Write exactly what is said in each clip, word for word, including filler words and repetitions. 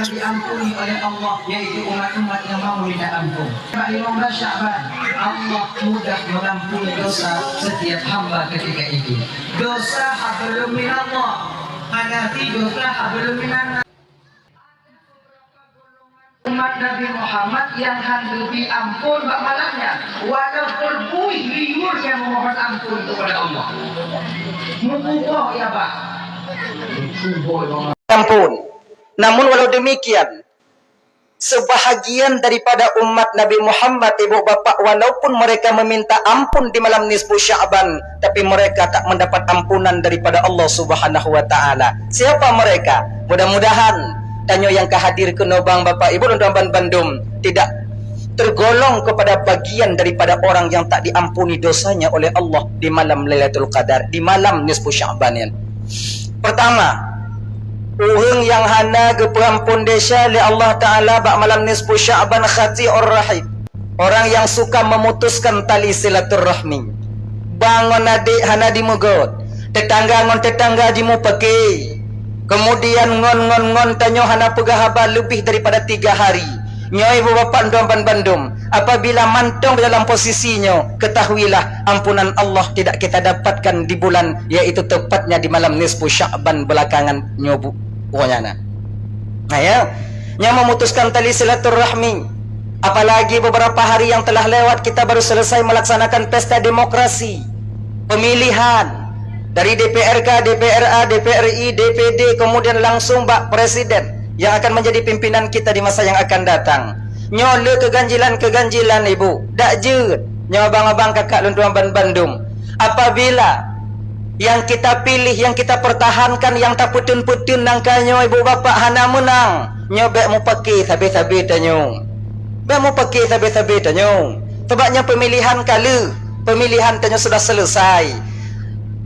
Diampuni oleh Allah, yaitu umat-umat yang mau minta ampun. Bak limong belas Sya'ban, Allah mudah mengampuni dosa setiap hamba ketika itu. Dosa hablum minallah, hana ti dosa hablum minannas. Umat Nabi Muhammad yang han geubri ampun bak malam nyan, walaupun buih liur nyang memohon ampun kepada Allah. Meukuboh ya, bah. Ampun. Namun walau demikian, sebahagian daripada umat Nabi Muhammad, ibu bapak, walaupun mereka meminta ampun di malam nisfu Sya'ban, tapi mereka tak mendapat ampunan daripada Allah Subhanahu wa Ta'ala. Siapa mereka? Mudah-mudahan tanyoe nyang ka hadir keunoe, bang, bapak, ibu, dan tuan bandum, tidak tergolong kepada bagian daripada orang yang tak diampuni dosanya oleh Allah di malam Lailatul Qadar, di malam nisfu Sya'ban nyan. Pertama, ureuëng nyang hana geupeuampon desya lé Allah Ta'ala bak malam nisfu Sya'ban, qati'ur rahim. Orang yang suka memutuskan tali silaturahmi. Bang ngon adék hana jimeugot, tetangga ngon tetangga jimupake. Kemudian ngon, ngon, ngon tanyoe hana peugah haba leubeh daripada tiga hari. Nyoe ibu bapak, tuan bandum, apabila mantong dalam posisi nyoe, ketahuilah ampunan Allah tidak kita dapatkan di bulan, yaitu tepatnya di malam nisfu Sya'ban belakangan nyoe, bu, nyoe na. Nah, ya, nyang memutuskan tali silaturahmi. Apalagi beberapa hari yang telah lewat, kita baru selesai melaksanakan pesta demokrasi, pemilihan dari D P R K, D P R A, D P R I, D P D, kemudian langsung bak presiden yang akan menjadi pimpinan kita di masa yang akan datang. Nyoe le keuganjilan-keuganjilan, ibu. Dak jeuet. Nyoe abang-abang, kakak lôn tuan ban-, bandum. Apabila yang kita pilih, yang kita pertahankan, yang tapeuteun-peuteun nangka nyoe, ibu bapak, hana meunang, nyoe bék mupake sabe-sabe tanyoe. Bék mupake sabe-sabe tanyoe. Sebab nyoe pemilihan ka lheueh, pemilihan tanyoe sudah selesai.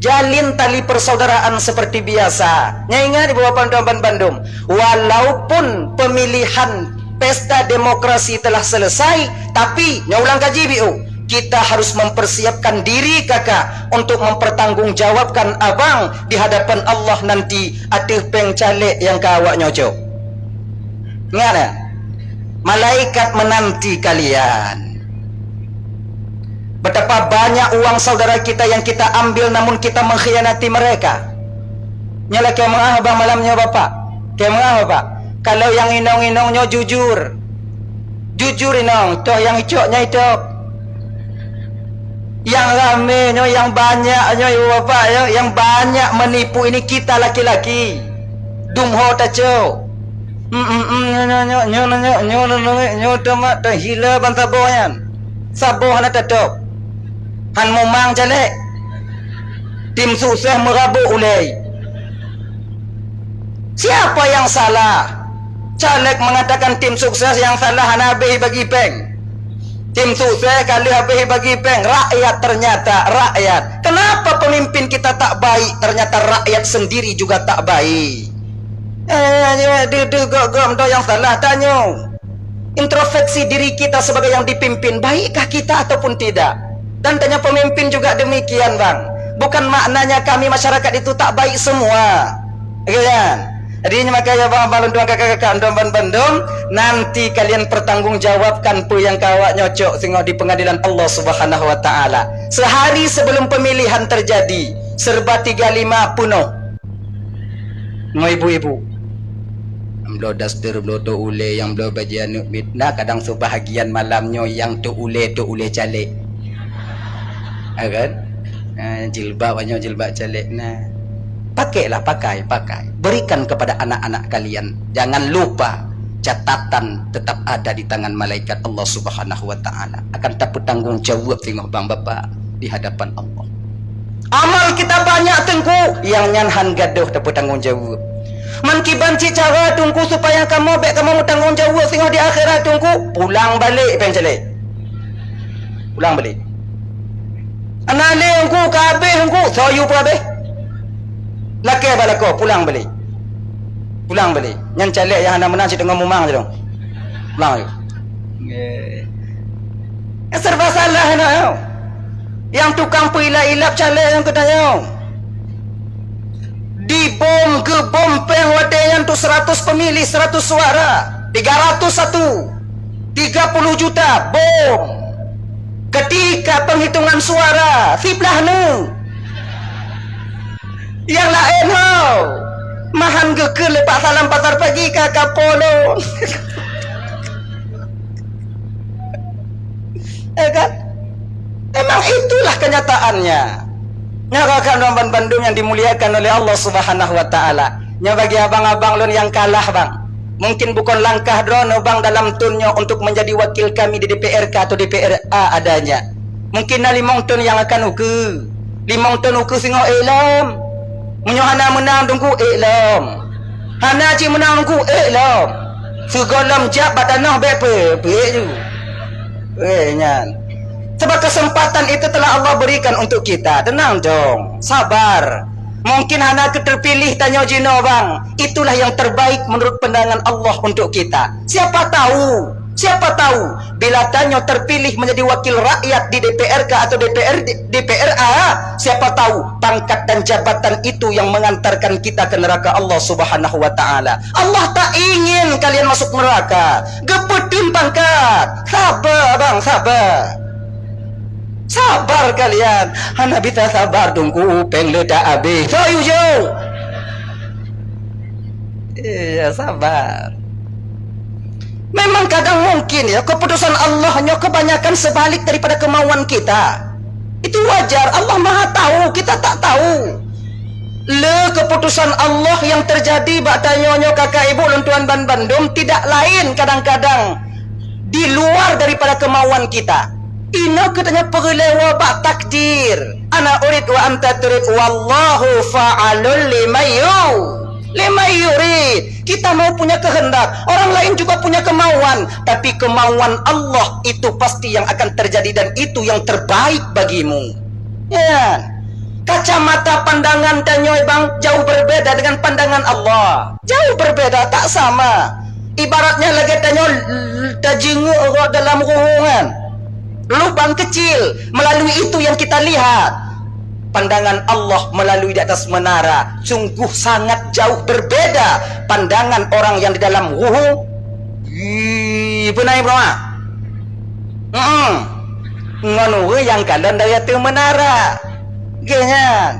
Jalin tali persaudaraan seperti biasa. Nyoe ingat, ibu bapak, tuan ban-, bandum, walaupun pemilihan pesta demokrasi telah selesai, tapi nyoe ulang kaji, biu, kita harus mempersiapkan diri, kakak, untuk mempertanggungjawabkan abang di hadapan Allah nanti ateueh péng caleg nyang ka awak nyoe cok. Ingat, ya? Malaikat menanti kalian. Betapa banyak uang saudara kita yang kita ambil, namun kita mengkhianati mereka. Nyoe lakée meu'ah bang malam nyoe, bapak. Lakée meu'ah, bapak. Kalau nyang inong-inong nyoe jujur, jujur inong, toh nyang icok nyan itôb. Nyang ramé nyoe, nyang banyak nyoe, ibu bapak, ya, nyang banyak menipu ini kita laki-laki. Dum ho tacok. Hmm, hmm, hmm, nyoe, nyoe, nyoe teuma tahila ban saboh nyan. Saboh hana tatôb. Han mumang caleg. Tim sukses meurabok ulée. Siapa yang salah? Caleg mengatakan tim sukses yang salah, hana habéh bagi péng. Tim sukses ka lheueh habéh bagi péng. Rakyat, ternyata rakyat. Kenapa pemimpin kita tak baik, ternyata rakyat sendiri juga tak baik. Eh, deuh-deuh gok-gok meudoe nyang salah, tanyoe. Introspeksi diri kita sebagai yang dipimpin, baikkah kita ataupun tidak? Dan tanya pemimpin juga demikian, bang. Bukan maknanya kami masyarakat itu tak baik semua. Ya kan? Jadi, nyoe makanya, bang, bang, lôn tuan kakak-kakak, lôn tuan ban-, bandum, nanti kalian pertanggungjawabkan peue nyang ka awak nyoe cok singoh di pengadilan Allah Subhanahu wa Ta'ala. Sehari sebelum pemilihan terjadi, serba tiga lima penuh. Ngon ibu-ibu. Nyang bloe daster, bloe tôk ulée, nyang bloe bajée aneuk miet. Nah, kadang sebahagian malam nyoe nyang tôk ulée, tôk ulée caleg. Ha, kan? Ha, jilbab, nyoe jilbab caleg. Nah. Pakailah, pakai, pakai. Berikan kepada anak-anak kalian. Jangan lupa, catatan tetap ada di tangan malaikat Allah Subhanahu wa Ta'ala. Akan tapeutanggong jaweueb singoh bang bapak di hadapan Allah. Amal kita banyak, Teungku, nyang nyan han gadôh tapeutanggong jaweueb. Man kiban cit cara, Teungku, supaya kamoe bék kamoe meutanggong jaweueb singoh di akhirat, Teungku. Pulang balek, péng caleg. Pulang balek. Hana lé, Teungku, ka habéh, Teungku. Soe yue peuhabéh? Lakée bak lakoe, pulang balek. Pulang balek. Nyan caleg nyang hana meunang cit deungon mumang cit dong. Pulang balek. Eh. Serba salah na, yo. Nyang tukang peuilap-ilap caleg nyang keutanyoe. Dibom, geubom péng watée nyan tu seratus pemilih, seratus suara. Tiga ratus satu. Tiga puluh juta, bom. Ketika penghitungan suara, siblah neu. Nyang laén ho. Mahan geukheun lé Pak Salam Pasar Pagi ka kapolong. Ya kan? Memang itulah kenyataannya. Nyoe rakan-rakan bandum yang dimuliakan oleh Allah Subhanahu wa Ta'ala. Nyoe bagi abang-abang lôn nyang kalah, bang. Mungkin bukon langkah droeneuh, bang, dalam thôn nyoe untuk menjadi wakil kami di D P R K atau D P R A adanya. Mungkin na limong thôn nyang akan ukeue. Limong thôn ukeue singoh ék lom. Meunyoe hana meunang teungku, ék lom. Hana cit meunang teungku, ék lom. Sigohlom jak bak tanoh bék peuék, peuék ju. Eh, nyan. Sebab kesempatan itu telah Allah berikan untuk kita. Tenang dong, sabar. Mungkin hana keuh terpilih tanyoe jinoe, bang. Itulah yang terbaik menurut pandangan Allah untuk kita. Siapa tahu? Siapa tahu? Bila tanyoe terpilih menjadi wakil rakyat di D P R K atau D P R, D P R A, siapa tahu pangkat dan jabatan itu yang mengantarkan kita ke neraka Allah Subhanahu wa Ta'ala. Allah tak ingin kalian masuk neraka. Geupeuteun pangkat. Sabar, bang, sabar. Sabar kalian. Hana bisa sabar, teungku, péng le tak habéh. Soe yue? Iya, sabar. Memang kadang mungkin ya, keputusan Allah nyoe kebanyakan sebalik daripada kemauan kita. Itu wajar, Allah Maha tahu, kita tak tahu. Le keputusan Allah yang terjadi bak tanyoe nyoe, kakak ibu lôn tuan ban bandum, tidak lain kadang-kadang di luar daripada kemauan kita. Inoe keuh tanyoe peureulée woe bak takdir. Ana urid wa anta turid, wallahu fa'alul liman yu-, liman yurid. Kita mau punya kehendak, orang lain juga punya kemauan, tapi kemauan Allah itu pasti yang akan terjadi dan itu yang terbaik bagimu. Ya. Kacamata pandangan tanyoe, bang, jauh berbeda dengan pandangan Allah. Jauh berbeda, tak sama. Ibaratnya lagée tanyoe tajingeuk rot dalam ruhuh nyan. Lubang kecil, melalui itu yang kita lihat. Pandangan Allah melalui di atas menara sungguh sangat jauh berbeda pandangan orang yang di dalam ruhuh. Ih, beuna ibrah. Heeh. Ngon ureuëng nyang kalon dari ateueh menara. Geuh nyan.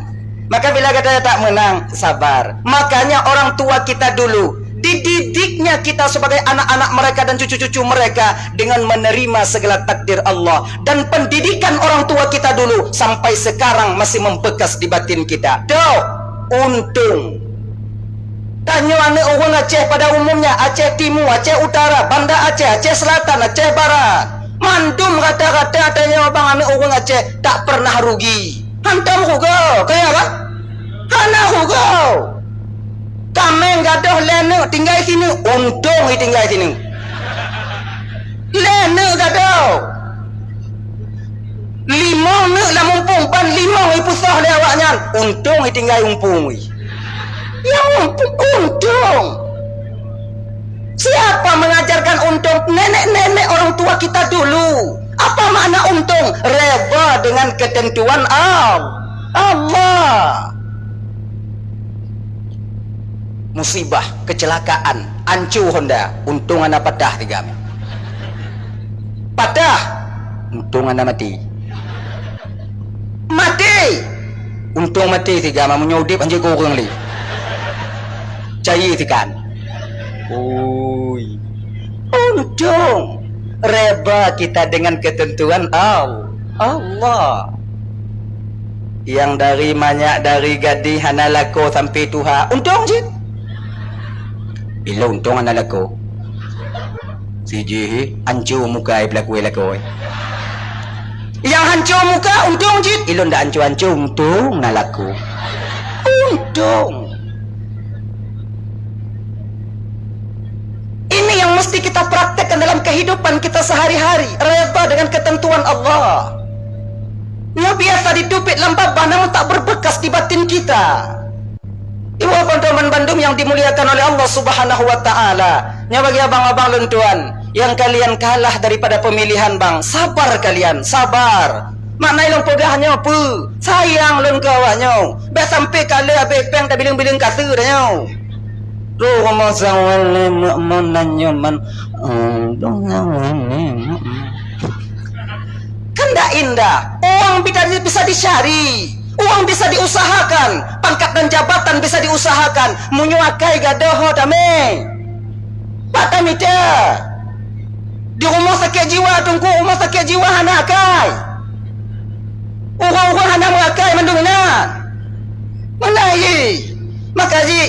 Maka bila gata tak menang, sabar. Makanya orang tua kita dulu, dididiknya kita sebagai anak-anak mereka dan cucu-cucu mereka dengan menerima segala takdir Allah. Dan pendidikan orang tua kita dulu sampai sekarang masih membekas di batin kita. Tuh, untung. Tanyoe aneuëk ureuëng Aceh pada umumnya, Aceh Timu, Aceh Utara, Banda Aceh, Aceh Selatan, Aceh Barat. Mandum rata-rata tanyoe bang aneuëk ureuëng Aceh tak pernah rugi. Hantom rugoe, kaya kan? Hana rugoe. Kaméng gadôh lhée neuk tinggai sineuk, untông i tinggai sineuk. Lhée neuk gadôh. Limong neuk lam umpung, ban limong ipusoh lé awaknyan, untông i tinggai umpung i. Ya umpung, untông. Siapa mengajarkan untông? Nenek-nenek orang tua kita dulu. Apa makna untông? Reda dengan ketentuan Al-, Allah. Musibah, kecelakaan, ancu honda, untông hana patah tiga. Patah, untông hana mati. Mati! Untông mati tiga, ma meunyoe udép hanjeuet keu ureuëng lé. Cai tikan. Ui. Untông. Reda kita dengan ketentuan Al-, Allah. Nyang dari manyak dari gadih hana lakoe sampai tuha, untông cit. Ilôn untông hana lakoe. Sijih, hanco muka ai peulaku ai lakoe. Nyang hanco muka, untông cit. Ilôn dak hanco-hanco, untông na lakoe. Untông. Ini yang mesti kita praktekkan dalam kehidupan kita sehari-hari, reda dengan ketentuan Allah. Nyoe biasa ditupét lam babah namun tak berbekas di batin kita. Ibu abang teman bandum yang dimuliakan oleh Allah Subhanahu wa Ta'ala. Nyoe bagi abang-abang lôn tuan, yang kalian kalah daripada pemilihan bang, sabar kalian, sabar. Makna lôn peugah nyoe peue? Sayang lôn keu awak nyoe. Bèk sampoe ka lheueh abéh péng tabileung-bileung kaseu tanyoe. Roh rumoh sang walée meu'man nan nyoe man. Oh, dong sang walée meu'man. Kan dak indah. Uang bisa di-, bisa dicari. Uang bisa diusahakan. Pangkat dan jabatan bisa diusahakan. Meunyoe akai gadôh ho tamé. Pat tamita? Di rumoh sakét jiwa, teungku, rumoh sakét jiwa hana akai. Ureueng-ureueng hana meuakai mandum inan. Meunan jih. Maka jih,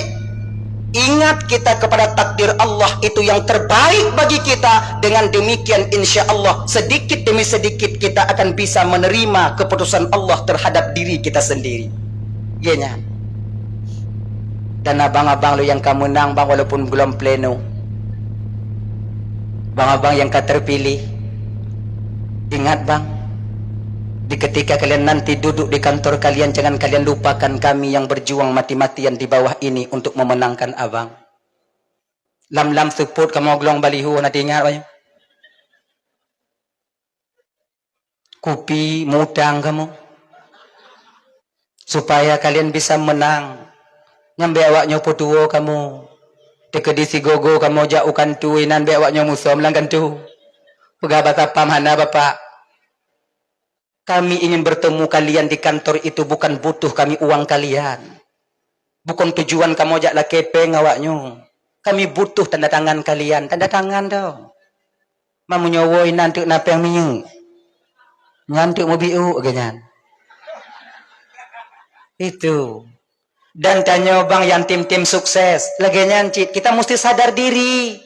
ingat kita kepada takdir Allah itu yang terbaik bagi kita. Dengan demikian, insya Allah, sedikit demi sedikit kita akan bisa menerima keputusan Allah terhadap diri kita sendiri. Iya nyan. Dan abang-abang lôn nyang ka meunang, bang, walaupun belum pleno. Abang-abang nyang ka terpilih, ingat, bang, di ketika kalian nanti duduk di kantor kalian, jangan kalian lupakan kami yang berjuang mati-matian di bawah ini untuk memenangkan abang. Lam-lam seupôt kamoe glong baliho, na teuingat, bang? Kupi, mutang kamoe. Supaya kalian bisa menang. Nyan bèk awak nyoe peutuwo kamoe. Teukeudi sigogo kamoe jak u kantô inan, bèk awak nyoe musöm lam kantô. Peugah basa pam hana, Bapak. Kami ingin bertemu kalian di kantor itu bukan butuh kami uang kalian. Bukon tujuan kamoe jak lakèe péng awak nyoe. Kami butuh tanda tangan kalian. Tanda tangan dong. Ma meunyoe woe inan teuk na péng minyeuk. Nyan teuk meubiuk lagèe nyan. Itu. Dan tanyoe bang nyang tim-tim sukses. Lagèe nyan cit, kita musti sadar diri.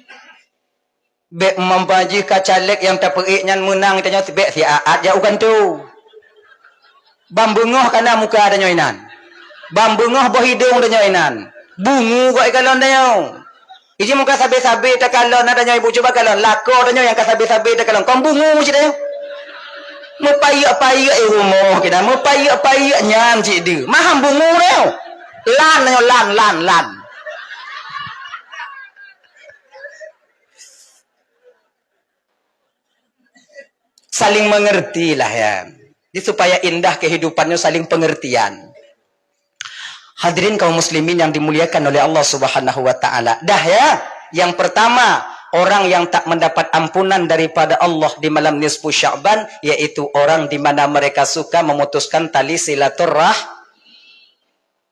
Bèk meumpang jih ka caleg nyang tapeuék nyan meunang, tanyoe bèk siat-at jak u kantô. Ban beungoh ka na muka tanyoe inan. Ban beungoh boh idong tanyoe inan. Bungu goe kalon tanyoe. Iji muka sabe-sabe takalon na tanyoe ibu, cuba kalon. Lakoe tanyoe nyang ka sabe-sabe takalon. Kon bungu cit tanyoe. Meupayeuk-payeuk i rumoh keunan. Meupayeuk-payeuk nyan cit deuh. Maham bungu tanyoe. Lan tanyoe, lan, lan, lan. Saling mengerti lah ya. Jadi supaya indah kehidupannya saling pengertian. Hadirin kaum muslimin yang dimuliakan oleh Allah Subhanahu wa taala. Dah ya, yang pertama, orang yang tak mendapat ampunan daripada Allah di malam nisfu Sya'ban, yaitu orang di mana mereka suka memutuskan tali silaturrah-,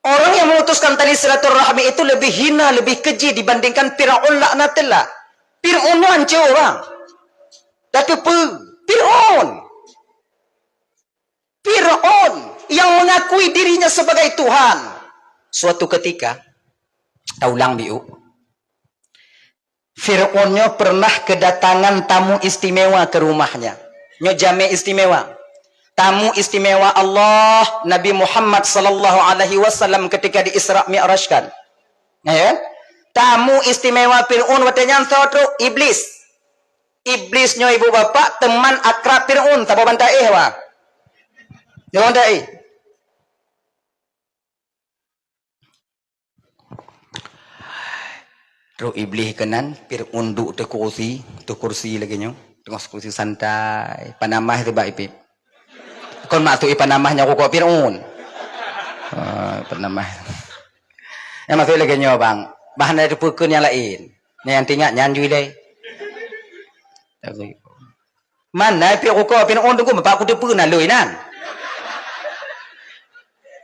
Orang yang memutuskan tali silaturahmi itu lebih hina, lebih keji dibandingkan Firaun laknatullah. Firaun nyoe hancô, bang. Tateupeue? Firaun. Firaun yang mengakui dirinya sebagai Tuhan. Suatu ketika, taulang biuk. Fir'aun nyoe pernah kedatangan tamu istimewa ke rumahnya. Nyoe jamé istimewa. Tamu istimewa Allah, Nabi Muhammad sallallahu alaihi wasallam ketika di Isra Mi'rajkan. Ya kan? Tamu istimewa Fir'aun watée nyan soe trok? Iblis. Iblis nyoe ibu bapak teman akrab Fir'aun, saboh ban taéh wa. Saboh ban taéh. Trok Iblih keunan, Fir'aun duek teu kursi, teu kursi lagée nyoe, teungoh kursi santai, panamah teuba ipép. Kon maksud ipanamah nyoe rukok Fir'aun. Ah, panamah. Nyang maksud lagée nyoe, bang, bah hana teupeu keu nyang laén. Nyang teuingat nyan jui lé. Mana pih rukok Fir'aun teungku, bapak kuteupeue na loi nan.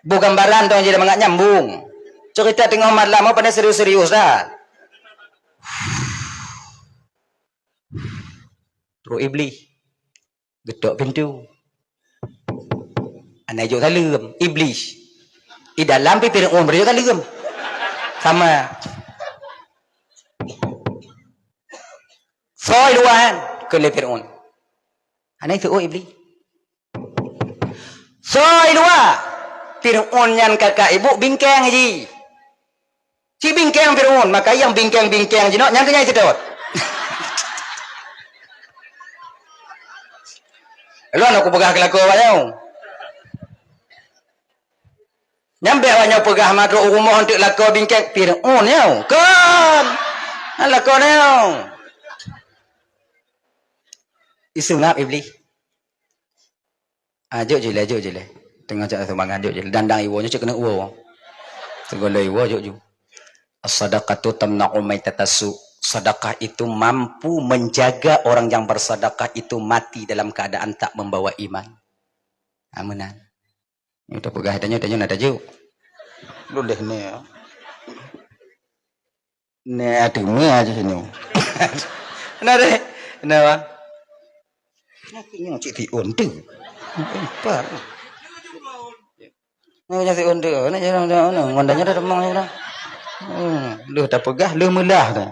Boh gambaran tong jadi mangat nyambung. Cerita teungoh malam, apa ni serius-serius dah. Trok Iblih. Geutok pintu. Hana jok saleuem. Iblih. Di dalam pih Fir'aun bri jok saleuem. Sama. Soe luwa kan? Kheun lé Fir'aun. Hana iseuôt Iblih. Soe luwa? Fir'aun nyan kakak ibu bingkeng ji. Ci bingkeng Fir'aun, maka nyang bingkeng-bingkeng jinoe nyan keuh nyang iseutôt. Lôn aku peugah keu lakoe awak nyoe. Nyan bék awak nyoe peugah ma trok u rumoh eunteuk lakoe bingkeng Fir'aun nyoe. Kon. Nyan lakoe nyoe. Iseungab Iblih. Ah, jok ju lé, jok ju lé. Teungoh cok sumbangan, jok ju lé. Dandang iwoe nyoe cok keuneuk woe. Segala iwoe jok ju. As-sadaqatu tamna'u maitatassu. Sedekah itu mampu menjaga orang yang bersedekah itu mati dalam keadaan tak membawa iman. Ah, meunan. Nyoe tapeugah tanyoe, tanyoe na tajuk. Luleh ni, ya. Ni atu mie aja sini. Na deh. Na, Bang. Nak nyoe cik tiun tu. Empat. Nyoe cik tiun tu. Ni jalan, jalan, jalan. Ngon dah nyoe dah temang dah. Hmm, leuh tapeugah, leuh meulah dah.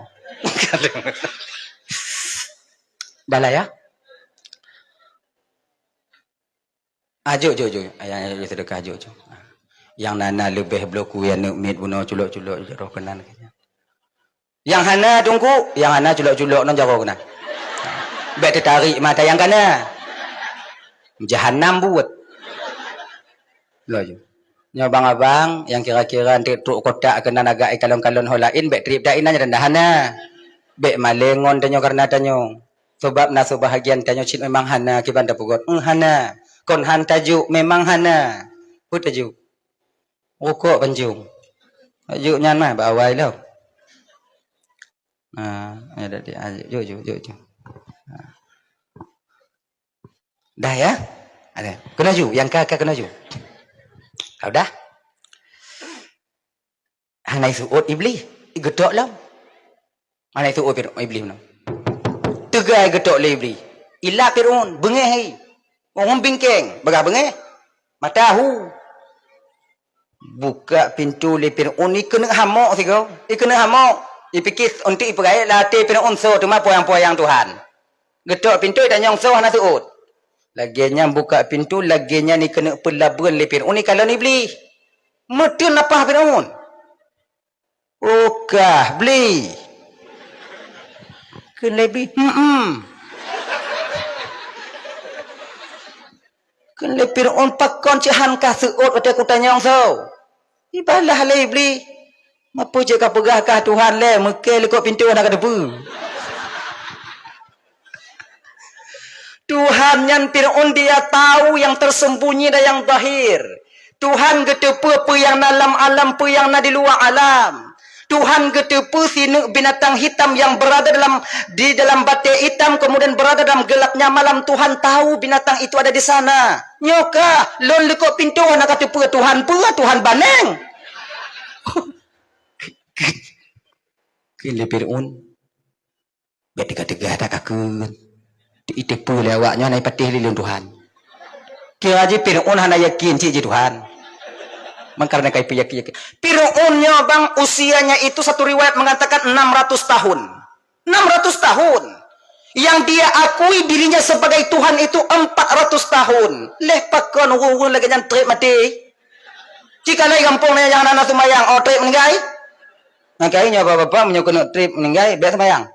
Dah lah ya. Ah, jok, jok, jok. Ayang, ayang sedekah, jok, jok. Nyang na, na leubeh bloe kue aneuk miet bunoe culok-culok jaroe keunan. Nyang hana, Teungku, nyang hana culok-culok ngon jaroe keunan. Bèk teutarék mata nyang kana. Jahanam buet. Laju. Nyoe abang-abang nyang kira-kira trép trok kotak keunan agak ikalon-kalon ho laén, bèk trép that inan nyan dah hana. Bèk malèe ngon tanyoe kareuna tanyoe. Sabab na seubahagian tanyoe cit memang hana kiban tapeugot. Eung, hana. Kon han tajok, memang hana. Peue tajok? Rukok pancong. Tajok nyan mah bak awai lom. Ha, ya dah, dah, jok, jok, jok, jok. Ha. Dah ya? Ada. Keunoe ju, nyang ka, ka keunoe ju. Ka dah? Hana iseuôt Iblih, geutok lom. Hana iseuôt Fir-, Iblih meunan. Teuga geutok lé Iblih. Ilap Fir'aun, beungéh hai. Ureueng bingkeng, bagah beungéh. Mata hu. Buka pintoe lé Fir'aun, ikeuneuk hamok sigoe. Ikeuneuk hamok. Ipike untuk ipeugayek lam até Fir'aun soe teuma poyang-poyang Tuhan. Geutok pintoe itanyong soe hana seuôt. Lagèe nyan buka pintoe, lagèe nyan ikeuneuk peulabeuan lé Fir'aun ikalon Iblih. Meuteun lapah Fir'aun. "Oh kah, Bli?" Kheun lé Bli, "Heum." Kheun lé Fir'aun, "Pakon cit han kah seuôt watèe kutanyong soe?" Ibalah lé Iblih, "Meupeu cit kapeugah kah Tuhan lé, meukée likot pintoe hana kateupeue." Tuhan nyan Fir'aun dia tahu yang tersembunyi dan yang zahir. Tuhan geuteupeue peue nyang na lam alam, peue nyang na di luwa alam. Tuhan geuteupeue sineuk binatang hitam yang berada dalam, di dalam batée itam, kemudian berada dalam gelapnya malam. Tuhan tahu binatang itu ada di sana. Nyoe kah, lôn likot pintoe hana kateupeue Tuhan peue, Tuhan baneng. Kheun lé Fir'aun, "Bèk teuga-teuga that kakheun. Iteupeue lé awak nyoe hana ipatéh lé lôn Tuhan." Kira jih Fir'aun hana yakin cit jih Tuhan. Mangkara ka ipeuyakin-yakin. Fir'aun nyoe bang usianya itu satu riwayat mengatakan enam ratus tahun. Enam ratus tahun. Yang dia akui dirinya sebagai Tuhan itu empat ratus tahun. Leh pakon ureueng-ureueng lagèe nyan trép maté? Cit ka lheueh gampông nyan nyang hana seumayang, oh, trép meuninggai? Makajih nyoe bapak-bapak, meunyoe keuneuk trép meuninggai, bèk seumayang.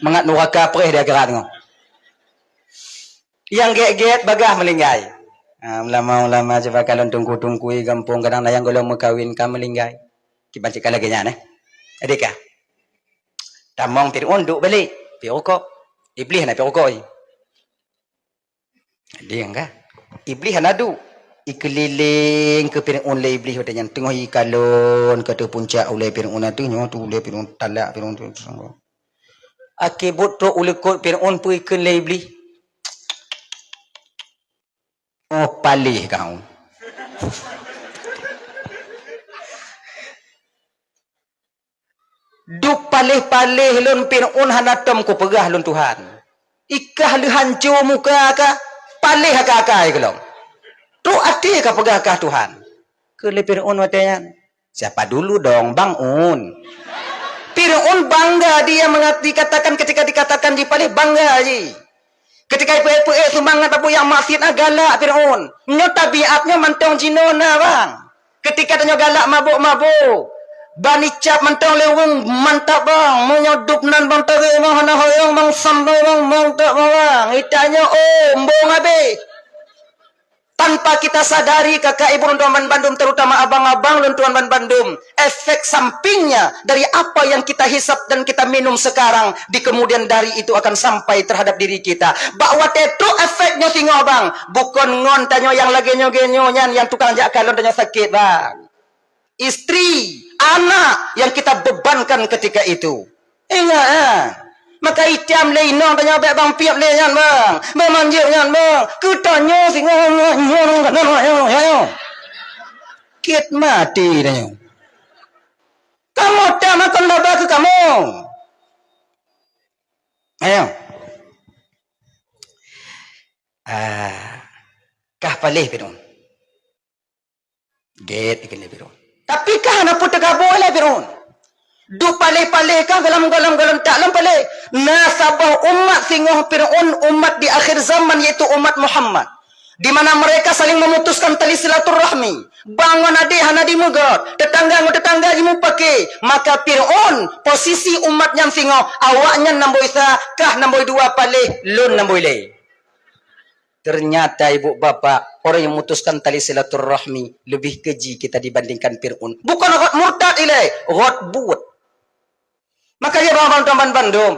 Mangat nuraka preh di akhirat nyoe. Nyang gét-gét bagah meuninggai. Ha, ulama-ulama cuba kalon teungku-teungku di gampông kadang na nyang gohlom meukawen ka meuninggai. Kiban cit ka lagèe nyan, eh. Jadi kah? Tamong Fir'aun duek balék, piep rukok. Iblih hana piep rukok jih. Deng ka. Iblih hana duek. Ikeulileng keu Fir'aun lé Iblih watèe nyan teungoh ikalon ka teupuncak ulèe Fir'aun ateueh nyoe tu ulèe Fir'aun talak Fir'aun tu. Akhé buet trok u likot Fir'aun peue ikheun lé Iblih. Oh paléh kau. Duek paléh-paléh lôn Fir'aun hana tom kupeugah lôn Tuhan. Ikah lheueh hanco muka kah, paléh akai-akai keulom. Trok até kapeugah kah Tuhan. Kheun lé Fir'aun watèe nyan, "Siapa dulu dong, Bang Un?" Fir'aun bangga dia mengat-, dikatakan ketika dikatakan jih paléh bangga jih. Ketika ipeuék-peuék sumbangan tapeue nyang maksiet na galak Fir'aun. Nyoe tabiat nyoe mantong jinoe na bang. Ketika tanyoe galak mabök-mabök, ban icab mantong lé ureueng mantap bang. Meunyoe dub nan bang tarek bang hana hoyong bang sampai bang mantap bang. Itanyoe oh embong habéh. Tanpa kita sadari, kakak ibu lôn tuan ban bandum, terutama abang-abang lôn tuan ban bandum, efek sampingnya dari apa yang kita hisap dan kita minum sekarang, di kemudian hari itu akan sampai terhadap diri kita. Bak watée trok efek nyoe singoh bang, bukon ngon tanyoe nyang lagée nyoe, nyoe nyan nyang tukang jak kalon tanyoe sakét bang. Istri, anak yang kita bebankan ketika itu. Ingat, ha? Maka itam lé inong tanyoe bék bang piep lé nyan bang. Bék manjeuet nyan bang. Keu tanyoe singoh nyoe, nyoe, nyoe, nyoe, nyoe. Kiet maté tanyoe. Kamoe tam akan laba keu kamoe. Ayo. Ah, kah paléh Firaun. Gét dikheun lé Firaun. Tapi kah hana peuteuka boh lé Firaun. Duek paléh-paléh kah gohlom-gohlom gohlom tak lom paléh. Na saboh umat singoh Firaun, umat di akhir zaman, yaitu umat Muhammad. Di mana mereka saling memutuskan tali silaturahmi. Bang ngon adék hana jimeugét, teutangga ngon teutangga jimupaké. Maka Firaun, posisi umat nyan singoh, awaknyan namboi sa, kah namboi dua paléh, lôn namboi lé. Ternyata ibu bapak, orang yang memutuskan tali silaturahmi lebih keji kita dibandingkan Fir'aun. Bukan rot murtad ilée, rot buet. Makanya bang-bang tuan bandum,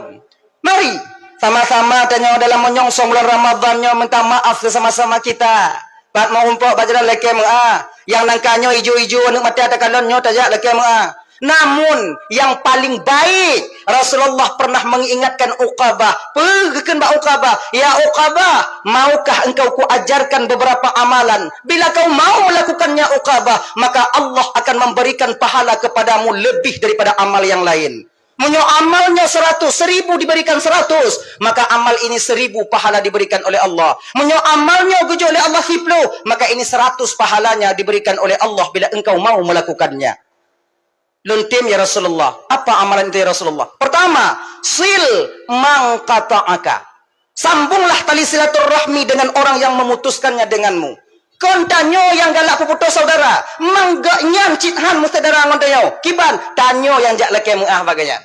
mari sama-sama tanyoe dalam menyongsong bulan Ramadan nyoe minta maaf sesama-sama kita. Pat meurumpok bak jalan lakée meuah, yang nangka nyoe ijo-ijo aneuk mata takalon nyoe tajak lakée meuah. Namun, yang paling baik, Rasulullah pernah mengingatkan Uqabah. Peugeukeun bak Uqabah, "Ya Uqabah, maukah engkau kuajarkan beberapa amalan? Bila kau mau melakukannya, Uqabah, maka Allah akan memberikan pahala kepadamu lebih daripada amal yang lain." Meunyoe amal nyoe seratus, seribu diberikan seratus, maka amal ini seribu pahala diberikan oleh Allah. Meunyoe amal nyoe geujok lé Allah siploh, maka ini seratus pahalanya diberikan oleh Allah bila engkau mau melakukannya. Lôn tem, ya Rasulullah. Apa amalan itu, ya Rasulullah? Pertama, sil man qata'aka. Sambunglah tali silaturahmi dengan orang yang memutuskannya denganmu. Kon tanyoe nyang galak peuputoh saudara, mangat nyan cit han meusaudara ngon tanyoe. Kiban, tanyoe nyang jak lakée meuah bagaih nyan.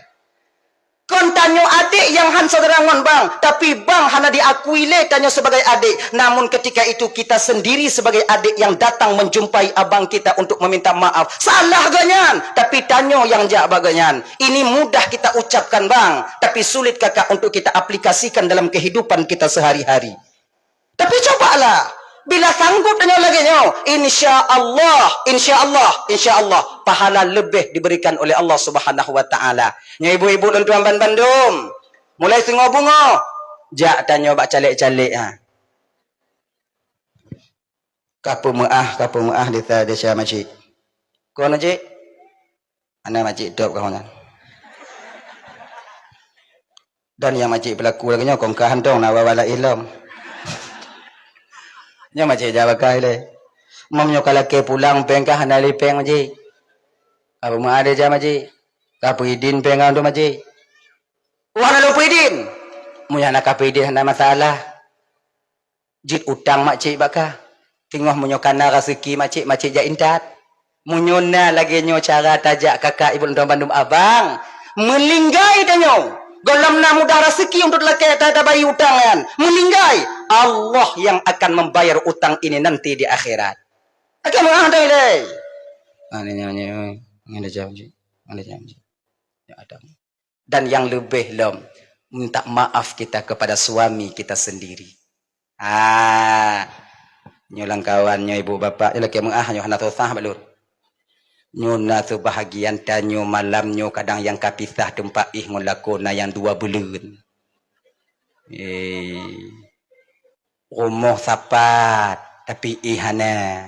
Kon tanyoe adék nyang han saudara ngon bang, tapi bang hana diakui lé tanyoe sebagai adék. Namun ketika itu kita sendiri sebagai adék yang datang menjumpai abang kita untuk meminta maaf. Salah geuh nyan, tapi tanyoe nyang jak bak geuh nyan. Ini mudah kita ucapkan bang, tapi sulit kakak untuk kita aplikasikan dalam kehidupan kita sehari-hari. Tapi cobalah, bila sanggup tanyoe lagée nyoe, insya Allah, insya Allah, insya Allah, pahala leubeh diberikan oleh Allah Subhanahu wa Taala. Nyoe ibu-ibu lôn tuan ban bandum, mulai singoh beungoh, jak tanyoe bak calék-calék ha. Ka peumeuah, ka peumeuah desa-desa masjid. Kon cik? Hana macik top kawan nyan. Dan nyang macik pelaku lagée nyoe kong ka hantong na wawa laén lom. Nyoe macik jak bakai lé. Mam nyoe ka lakée pulang péng ka hana lé péng macik. Ka peumeuadé jak macik. Ka peuidin péng ka untuk macik. Wah na lôn peuidin. Meunyoe hana ka peuidin hana masalah. Jeuet utang makcik bak kah. Teungoh meunyoe kana raseuki makcik, makcik jak intat. Meunyoe na lagée nyoe cara tajak kakak ibu lôn tuan bandum abang, meulinggai tanyoe. Gohlom na mudah raseuki untuk lakée ta-, tabayeue utang nyan. Meulinggai, Allah yang akan membayar utang ini nanti di akhirat. Akan meuah dai lé. Ah, ni nyoe, nyoe, nyoe. Nyan ada jam je. Ada jam je. Ya ada. Dan yang leubeh lom, minta maaf kita kepada suami kita sendiri. Ah, nyoe lam kawan nyoe ibu bapak, nyoe lakée meuah nyoe hana susah bak lôn. Nyoe na seubahagian tanyoe malam nyoe kadang nyang ka pisah teumpat éh ngon lakoe na nyang dua buleuen. Eh, rumoh sapat, tapi éh hana.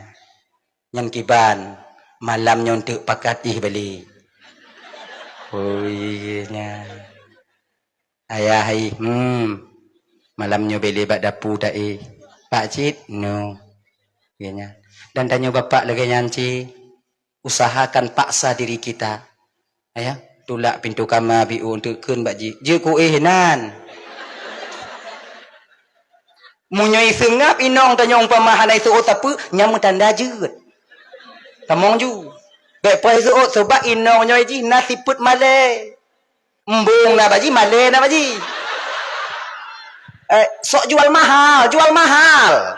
Nyan kiban, malam nyoe teuk pakat éh balé. Oh, iya nya. Ayah éh, hmm. Malam nyoe balé bak dapu ta éh. Pak cit, no. Iya nya. Dan tanyoe bapak lagée nyan cit, usahakan paksa diri kita. Ayah, tulak pintoe kama biu untuk kheun bak jih. Jeuet ku éh nan. Meunyoe iseungab inong tanyoe umpama hana iseuôt sapeue, nyan meutanda jeuet. Tamong ju. Bék payah iseuôt sabab inong nyoe jih na sifeuet malée. Embong na bak jih, malée na bak jih. Eh, sok jual mahal, jual mahal.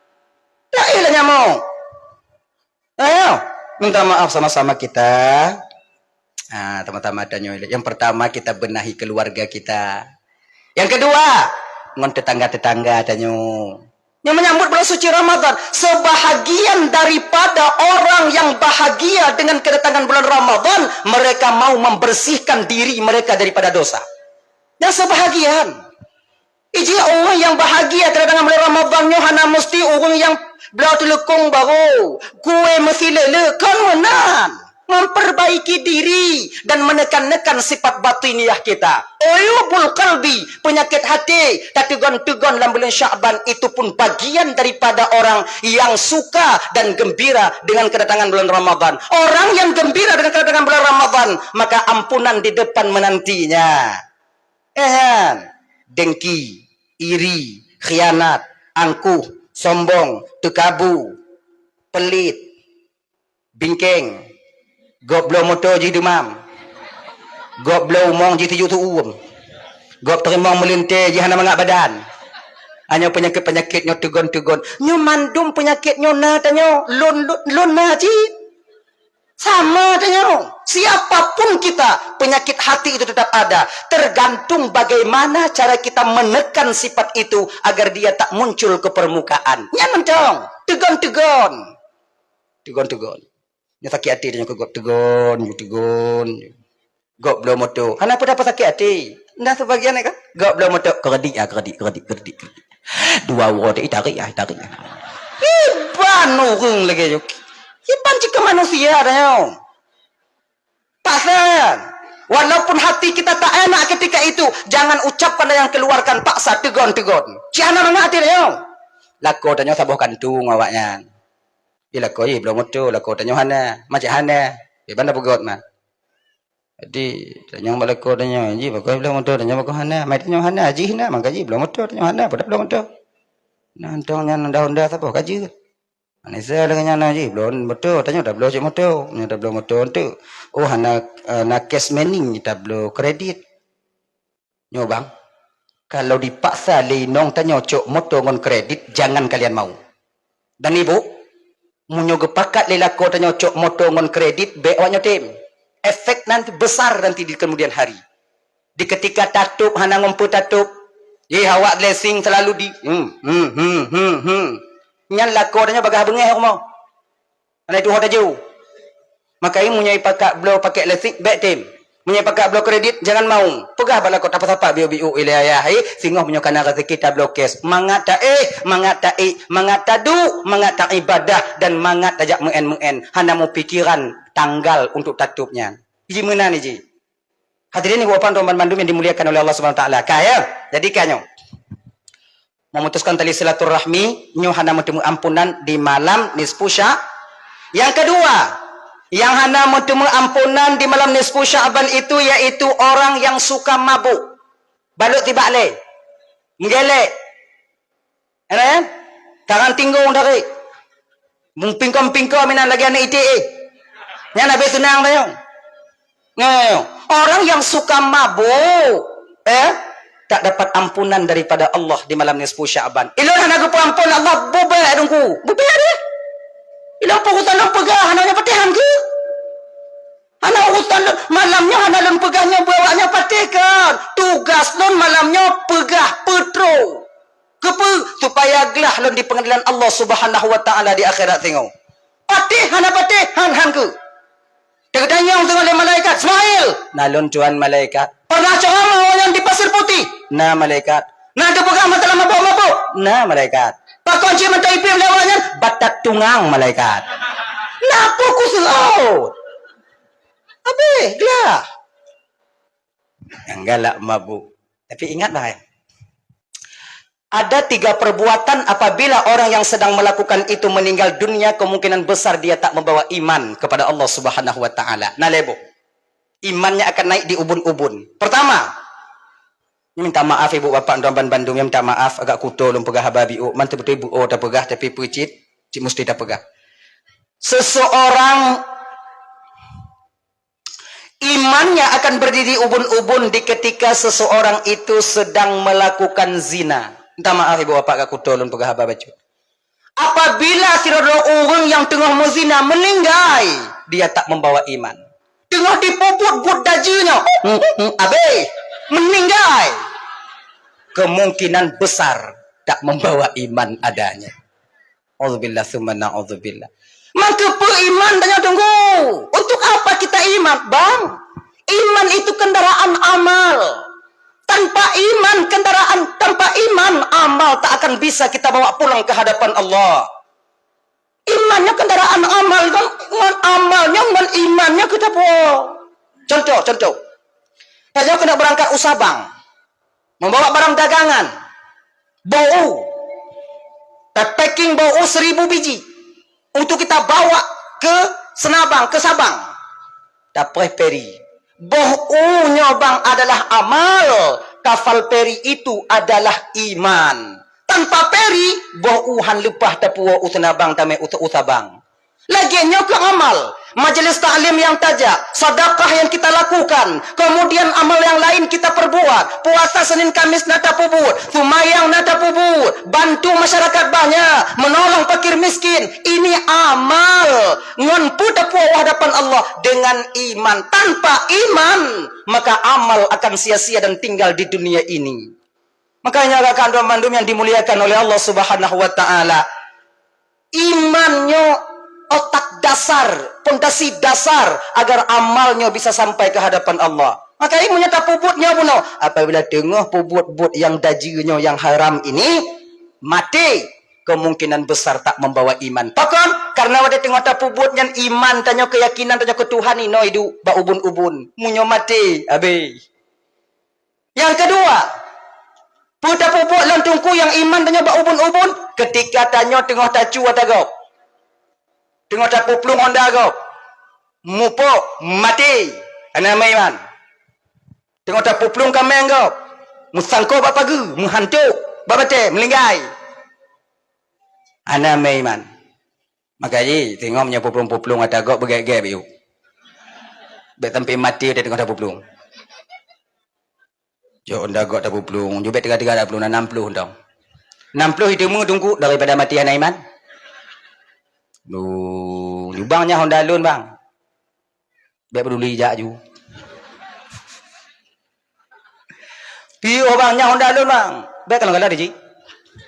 Laén lah nyamok. Ayo, minta maaf sama-sama kita. Ah, teman-teman, tanyoe. Yang pertama, kita benahi keluarga kita. Yang kedua, ngon tetangga-tetangga tanyoe. Yang menyambut bulan suci Ramadan, sebahagian daripada orang yang bahagia dengan kedatangan bulan Ramadan, mereka mau membersihkan diri mereka daripada dosa. Dan sebahagian. Iji ureuëng nyang bahagia kedatangan bulan Ramadan nyoe hana meusti ureuëng nyang bloe teuleukong barô, kue meusi lé-lé, kon meunan. Memperbaiki diri dan menekan-nekan sifat batiniah kita. Uyubul qalbi, penyakit hati, tateugon-teugon lam bulan Sya'ban, itu pun bagian daripada orang yang suka dan gembira dengan kedatangan bulan Ramadan. Orang yang gembira dengan kedatangan bulan Ramadan, maka ampunan di depan menantinya. Eh, dengki, iri, khianat, angkuh, sombong, teukabu, pelit, bingkeng, gob bloe moto jih dumam, gob bloe umong jih tijôk teuuem, gob teurimong meulintée jih hana mangat badan. Hanya penyakit-penyakit nyoe teugon-teugon. Nyoe mandum penyakit nyoe na tanyoe, lôn, lôn, lôn na cit. Sama tanyoe. Siapapun kita, penyakit hati itu tetap ada. Tergantung bagaimana cara kita menekan sifat itu agar dia tak muncul ke permukaan. Nyan mantong. Teugon-teugon. Teugon-teugon. Nyoe sakét até tanyoe keu gob teugon, teugon. Gob bloe moto. Hana peue-peue sakét até. Nda sebagian kan? Gob bloe moto, kredit ah, kredit, kredit, kredit, kredit. Dua uroe tadi tarik ah, tarik ah. Iban ureuëng lagée nyoe. Iban cit keu manusia tanyoe. Paksa. Walaupun hati kita tak enak ketika itu, jangan ucapkan dan jangan keluarkan paksa, teugon-teugon. Cit hana mangat até tanyoe. Lakoe tanyoe saboh kantung awaknyan. Di lakoe jih bloe moto, lakoe tanyoe hana. Macam hana. Iban dah peugöt mah. Jadi, tanyong bak lakoe tanyoe, jih pakon bloe moto, tanyoe pakon hana. Mai tanyoe hana, jih na, maka jih bloe moto, tanyoe hana, padahai bloe moto. Nah, mantong nyan Honda-Honda saboh ka jeuet. Anisa lagée nyan na jih, bloe moto, tanyoe tabloe cit moto. Nyoe tabloe moto enteuk. Oh, hana, eh, na cash money, tabloe kredit. Nyoe bang, kalau dipaksa lé inong tanyoe cok moto ngon kredit, jangan kalian mau. Dan ibu, meunyoe geupakat lé lakoe tanyoe cok moto ngon kredit, bék awak nyoe tem. Efek nanti besar nanti di kemudian hari. Di ketika tatôb hana ngon peue tatôb, yeh awak blessing selalu di, hmm, hmm, hmm, hmm, hmm. Nyan lakoe tanyoe bagaih beungéh rumoh. Hana tuho taju. Maka meunyoe pakat bloe pakai listrik, bèk tem. Meunyoe pakat bloe kredit, jangan mau. Peugah bak lakoe, tapeusapa biôk-biôk ilèe ayah, eh, singoh meunyoe kana raseuki tabloe cash. Mangat ta-, eh, mangat ta-, eh, mangat taduek, mangat taibadah dan mangat tajak meu'en-meu'en. Hana meupikiran tanggal untuk tatôb nyan. Ji meunan ji. Hadirin ibu bapak teman bandum yang dimuliakan oleh Allah Subhanahu wa taala. Ka ya? Jadi ka nyoe. Memutuskan tali silaturahmi, nyoe hana meuteumé ampunan di malam nisfu Sya-, yang kedua, yang hana meuteumé ampunan di malam nisfu Sya'ban itu yaitu orang yang suka mabuk. Balot tibak lé. Meugelek. Ana ya? Tangan tinggong dari. Mupingkom-pingkom inan lagèe aneuk iték, eh. Nyan habéh seunang tayong. Nyoe, orang yang suka mabuk, eh, tak dapat ampunan daripada Allah di malam nisfu Sya'ban. Ilôn hana geupeuampon Allah, bubé dungku. Bubé deh. Ilôn peurusan lôn peugah, hana nyoe patéh han geuh. Hana urusan lôn, malam nyoe hana lôn peugah nyoe bak awak nyoe patéh kan. Tugas lôn malam nyoe peugah peutro. Keupeue? Supaya glah lôn di peungadelan Allah Subhanahu wa Taala di akhirat singoh. Patéh hana patéh, han-han keuh. Teutanyong singoh lé malaikat, "Ismail!" "Na lôn, Tuan Malaikat." "Pernah ceramah awak nyan di Pasir Putih?" "Na, Malaikat." "Na teupeugah masalah mabök-mabök?" "Na, Malaikat." "Pakon cit mantong ipiep lé awak nyan?" "Batat tungang, Malaikat." "Na peue kuseuôt?" Habéh glah. Nyang galak mabuk. Tapi ingat, bah, eh. Ada tiga perbuatan apabila orang yang sedang melakukan itu meninggal dunia, kemungkinan besar dia tak membawa iman kepada Allah Subhanahu wa Taala. Na lé boh. Imannya akan naik di ubun-ubun. Pertama, minta maaf ibu bapak dan bandum, minta maaf agak kuto lôn peugah haba biôk, man teubeutôi bu-, oh, tapeugah, tapi peue cit, cit musti tapeugah. Seseorang imannya akan berdiri ubun-ubun di ketika seseorang itu sedang melakukan zina. Minta maaf ibu bapak, agak kuto lôn peugah haba bacut. Apabila sidroe ureueng nyang teungoh meuzina meuninggai, dia tak membawa iman. Teungoh dipeubuet buet dajeu nyoe, hmm, hmm, abéh, meuninggai, kemungkinan besar tak membawa iman adanya. Auzubillah summa naudzubillah. Man keupeue iman tanyoe tunggu? Untuk apa kita iman, Bang? Iman itu kendaraan amal. Tanpa iman, kendaraan, tanpa iman, amal tak akan bisa kita bawa pulang ke hadapan Allah. Iman nyoe kendaraan amal, ngon, ngon amal nyoe, ngon iman nyoe kita bawa. Contoh, contoh. Tanyoe keuneuk beurangkat u Sabang. Membawa barang dagangan, boh u, ta-packing boh u seribu biji untuk kita bawa ke Senabang, ke Sabang. Tapreh peri. Boh u nyoe bang adalah amal, kapal peri itu adalah iman. Tanpa peri, boh u han leupah tapuwoe u Senabang tamé u, u Sabang. Lagèe nyoe keuh amal, majelis taklim nyang tajak, sedekah nyang kita lakukan, kemudian amal nyang laén kita perbuat, puasa Senin Kamis na tapeubuet, seumayang na tapeubuet, bantu masyarakat banyak, menolong fakir miskin, ini amal. Ngon peue tapuwoe u hadapan Allah? Dengan iman. Tanpa iman, maka amal akan sia-sia dan tinggal di dunia ini. Makanya, rakan-rakan bandum yang dimuliakan oleh Allah Subhanahu wa Taala, iman nyoe otak dasar, pondasi dasar agar amal nyoe bisa sampai ke hadapan Allah. Maka, meunyoe tapeubuet nyoe bunoe, apabila teungoh peubuet buet nyang dajeu nyoe, nyang haram ini, maté, kemungkinan besar tak membawa iman. Pakon? Karena watèe teungoh tapeubuet nyan, iman tanyoe, keyakinan tanyoe keu Tuhan inoe iduek bak ubun-ubun. Meunyoe maté, abéh. Nyang keudua, peue tapeubuet lom teungku nyang iman tanyoe bak ubun-ubun? Keutika tanyoe teungoh tacu ata gob, teungoh tapeuplueng honda gob, mupok, maté, hana meuiman. Teungoh tapeuplueng kaméng gob, meusangkot bak pageue, meuhantok bak batèe, meulinggai, hana meuiman. Maka jih, teungoh meunyoe peuplueng-peuplueng ata gob beugèt-gèt biôh. Bèk sampai maté watèe teungoh tapeuplueng. Jok honda gob tapeuplueng, jubèt teuga-teuga tapeuplueng, na nam ploh dong. Nam ploh iteumé teungku daripada maté hana iman. Duh, jubang nyan honda lôn, bang. Bèk peduli, jak ju. Piôh bang, nyan honda lôn, bang. Bèk kalon-kalon, Ji.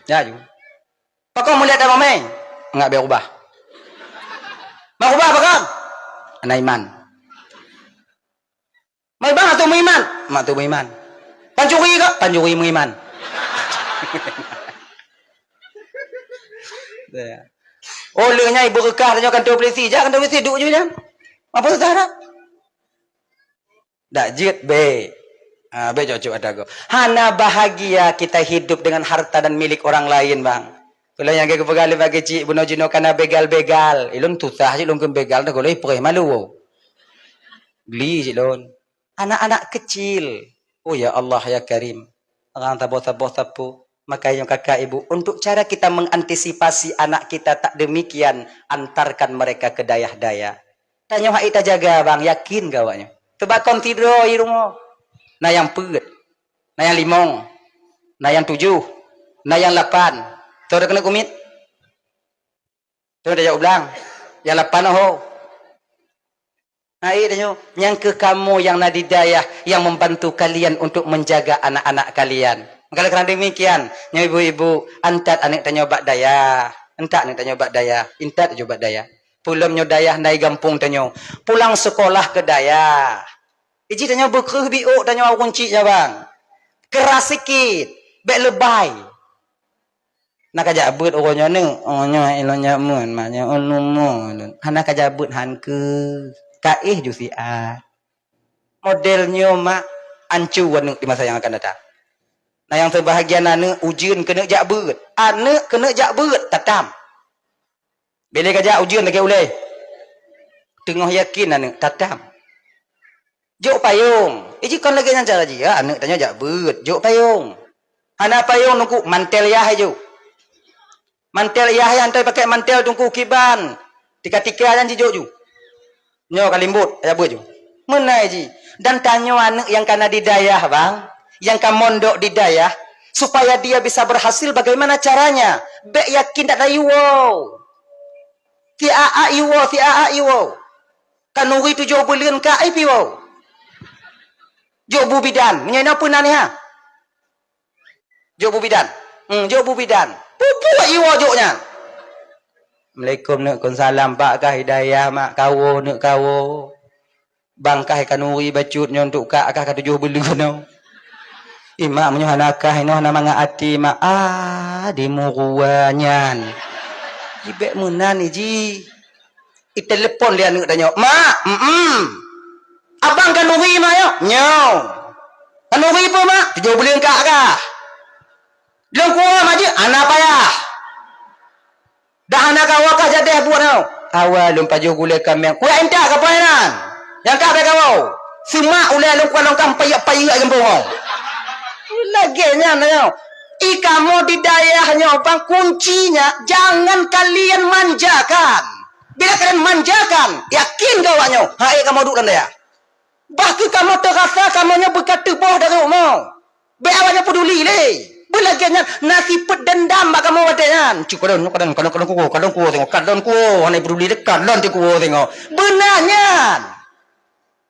Jak ju. Pakon mulet dah mamai? Ngat bèk ubah. Bang ubah pakon? Hana iman. Mai bang atau meuiman? Mak tu meuiman. Pancuri ke? Pancuri meuiman. Oh, lheueh nyan ibu reukah tanyoe kantor polisi. Jak kantor polisi, duek ju nyan. Apa susah dah? Dak jeuet, bèk. Ha, bèk cocok ata go. Hana bahagia kita hidup dengan harta dan milik orang lain, bang. Kalau nyang geupeugah lé bagi cik, bunoe jinoe kana begal-begal. Ilôn susah cit lôn keu begal, dah kalau ipreh malu. Geli cit lôn. Anak-anak kecil. Oh ya Allah ya Karim. Orang taboh-taboh sapu. Makanya kakak ibu, untuk cara kita mengantisipasi anak kita tak demikian, antarkan mereka ke dayah-dayah. Tanyoe hai tajaga bang, yakin keu awaknyoe. Teuba kon sidroe i rumoh. Na nyang peuet, na nyang limong, na nyang tujoh, na nyang lapan. Toh keuneuk kumiet? Toh tajak u blang. Nyang lapan ho. Hai tanyoe, nyang keu kamoe nyang na di dayah yang membantu kalian untuk menjaga anak-anak kalian. Maka karena demikian, nyoe ibu-ibu, antat aneuk tanyoe bak dayah. Antat aneuk tanyoe bak dayah. Intat ju bak dayah. Peulom nyoe dayah na i gampông tanyoe. Pulang sekolah ke dayah. Iji tanyoe beukreuh biôk tanyoe ureueng chik nyoe bang. Keras sikit, bèk leubèh. Na kajak beuet uroe nyoe neuk, oh nyoe ilôn nyak meunan, mak nyoe ulôn mo lôn. Hana kajak beuet han keu. Kaéh ju siat. Model nyoe mak ancu aneuk di masa yang akan datang. Na nyang teubahagia aneuk ujeuen keuneuk jak beuet. Aneuk keuneuk jak beuet tatam. Bilé kajak ujeuen lagèe ulèe. Teungoh yakin aneuk tatam. Jok payong. Iji kon lagèe nyan cara jih, ya, aneuk tanyoe jak beuet, jok payong. Hana payong nungku mantel yah jok. Mantel yah nyan tai pakai mantel tungku kiban. Tika-tika nyan jijok ju. Nyoe ka limbot, jak beuet ju. Meunan jih. Dan tanyoe aneuk nyang kana di dayah, bang, nyang ka mondok di dayah, supaya dia bisa berhasil bagaimana caranya? Bèk yakin dak na iwoe. Si aa iwoe, si aa iwoe. Kanuri tujoh buleuen ka ai piwoe. Jok bu bidan, meunyoe na peue na niha. Jok bu bidan. Hmm, jok bu bidan. Pupuk iwoe jok nyan. Assalamualaikum neuk, kon salam, Pak kah hidayah, mak kawoe neuk kawoe. Bang kah kanuri bacut nyoe untuk kak kah ka tujoh buleuen nyoe. Imak meunyoe hana kah inoe hana mangat até mak. Ah, di murua nyan. Jibek meunan iji. Itelepon lé aneuk tanyoe, "Mak, mm-mm. Abang kanuri mak nyoe?" "Nyoe." "Kanuri peue mak?" "Tujoh buleuen kak kah." "Lôn kuwoe mak jeuet?" "Hana payah." "Dah hana kawoe kah jadeh buet nyoe?" "Kawoe lôn pajoh gulèe kaméng." "Kuyak intat kapai nan. Nyang ka bèk kawoe. Seumak ulèe lôn kuwoe lôn kah payek-payek gampông nyoe." Lagèe nyan nyoe. I kamoe di dayah nyoe bang kuncinya jangan kalian manjakan. Bila kalian manjakan, yakin keu awak nyoe, hai kamoe duek lam dayah. Bah kheueh kamoe teurasa kamoe nyoe beuka teuboh dari rumoh. Bèk awak nyoe peuduli lé. Beulagèe nyan na sifeuet dendam bak kamoe watèe nyan. Cit kadon, kadon, kadon, kadon kuwoe, kadon kuwoe singoh, kadon kuwoe, hana peuduli lé, kadon ti kuwoe singoh. Beuna nyan.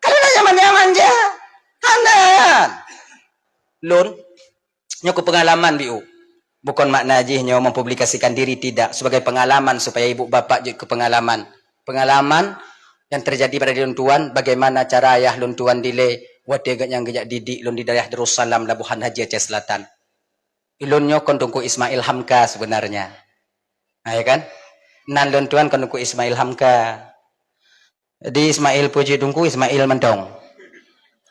Kadon nyan manja-manja. Hana nyan. Lôn, nyoe keu peungalaman biôh. Bukon makna jih nyoe mempublikasikan diri, tidak. Sebagai pengalaman supaya ibu bapak jeuet keu pengalaman. Pengalaman yang terjadi pada diri lôn tuan, bagaimana cara ayah lôn tuan dilèe watèe geuhnyan geujak didik lôn di dayah Darussalam, Labuhan Haji, Aceh Selatan. Ilôn nyoe kon Teungku Ismail Hamka sebenarnya. Ha, ya kan? Nan lôn tuan kon Teungku Ismail Hamka. Di Ismail Puji Teungku, Ismail mantong.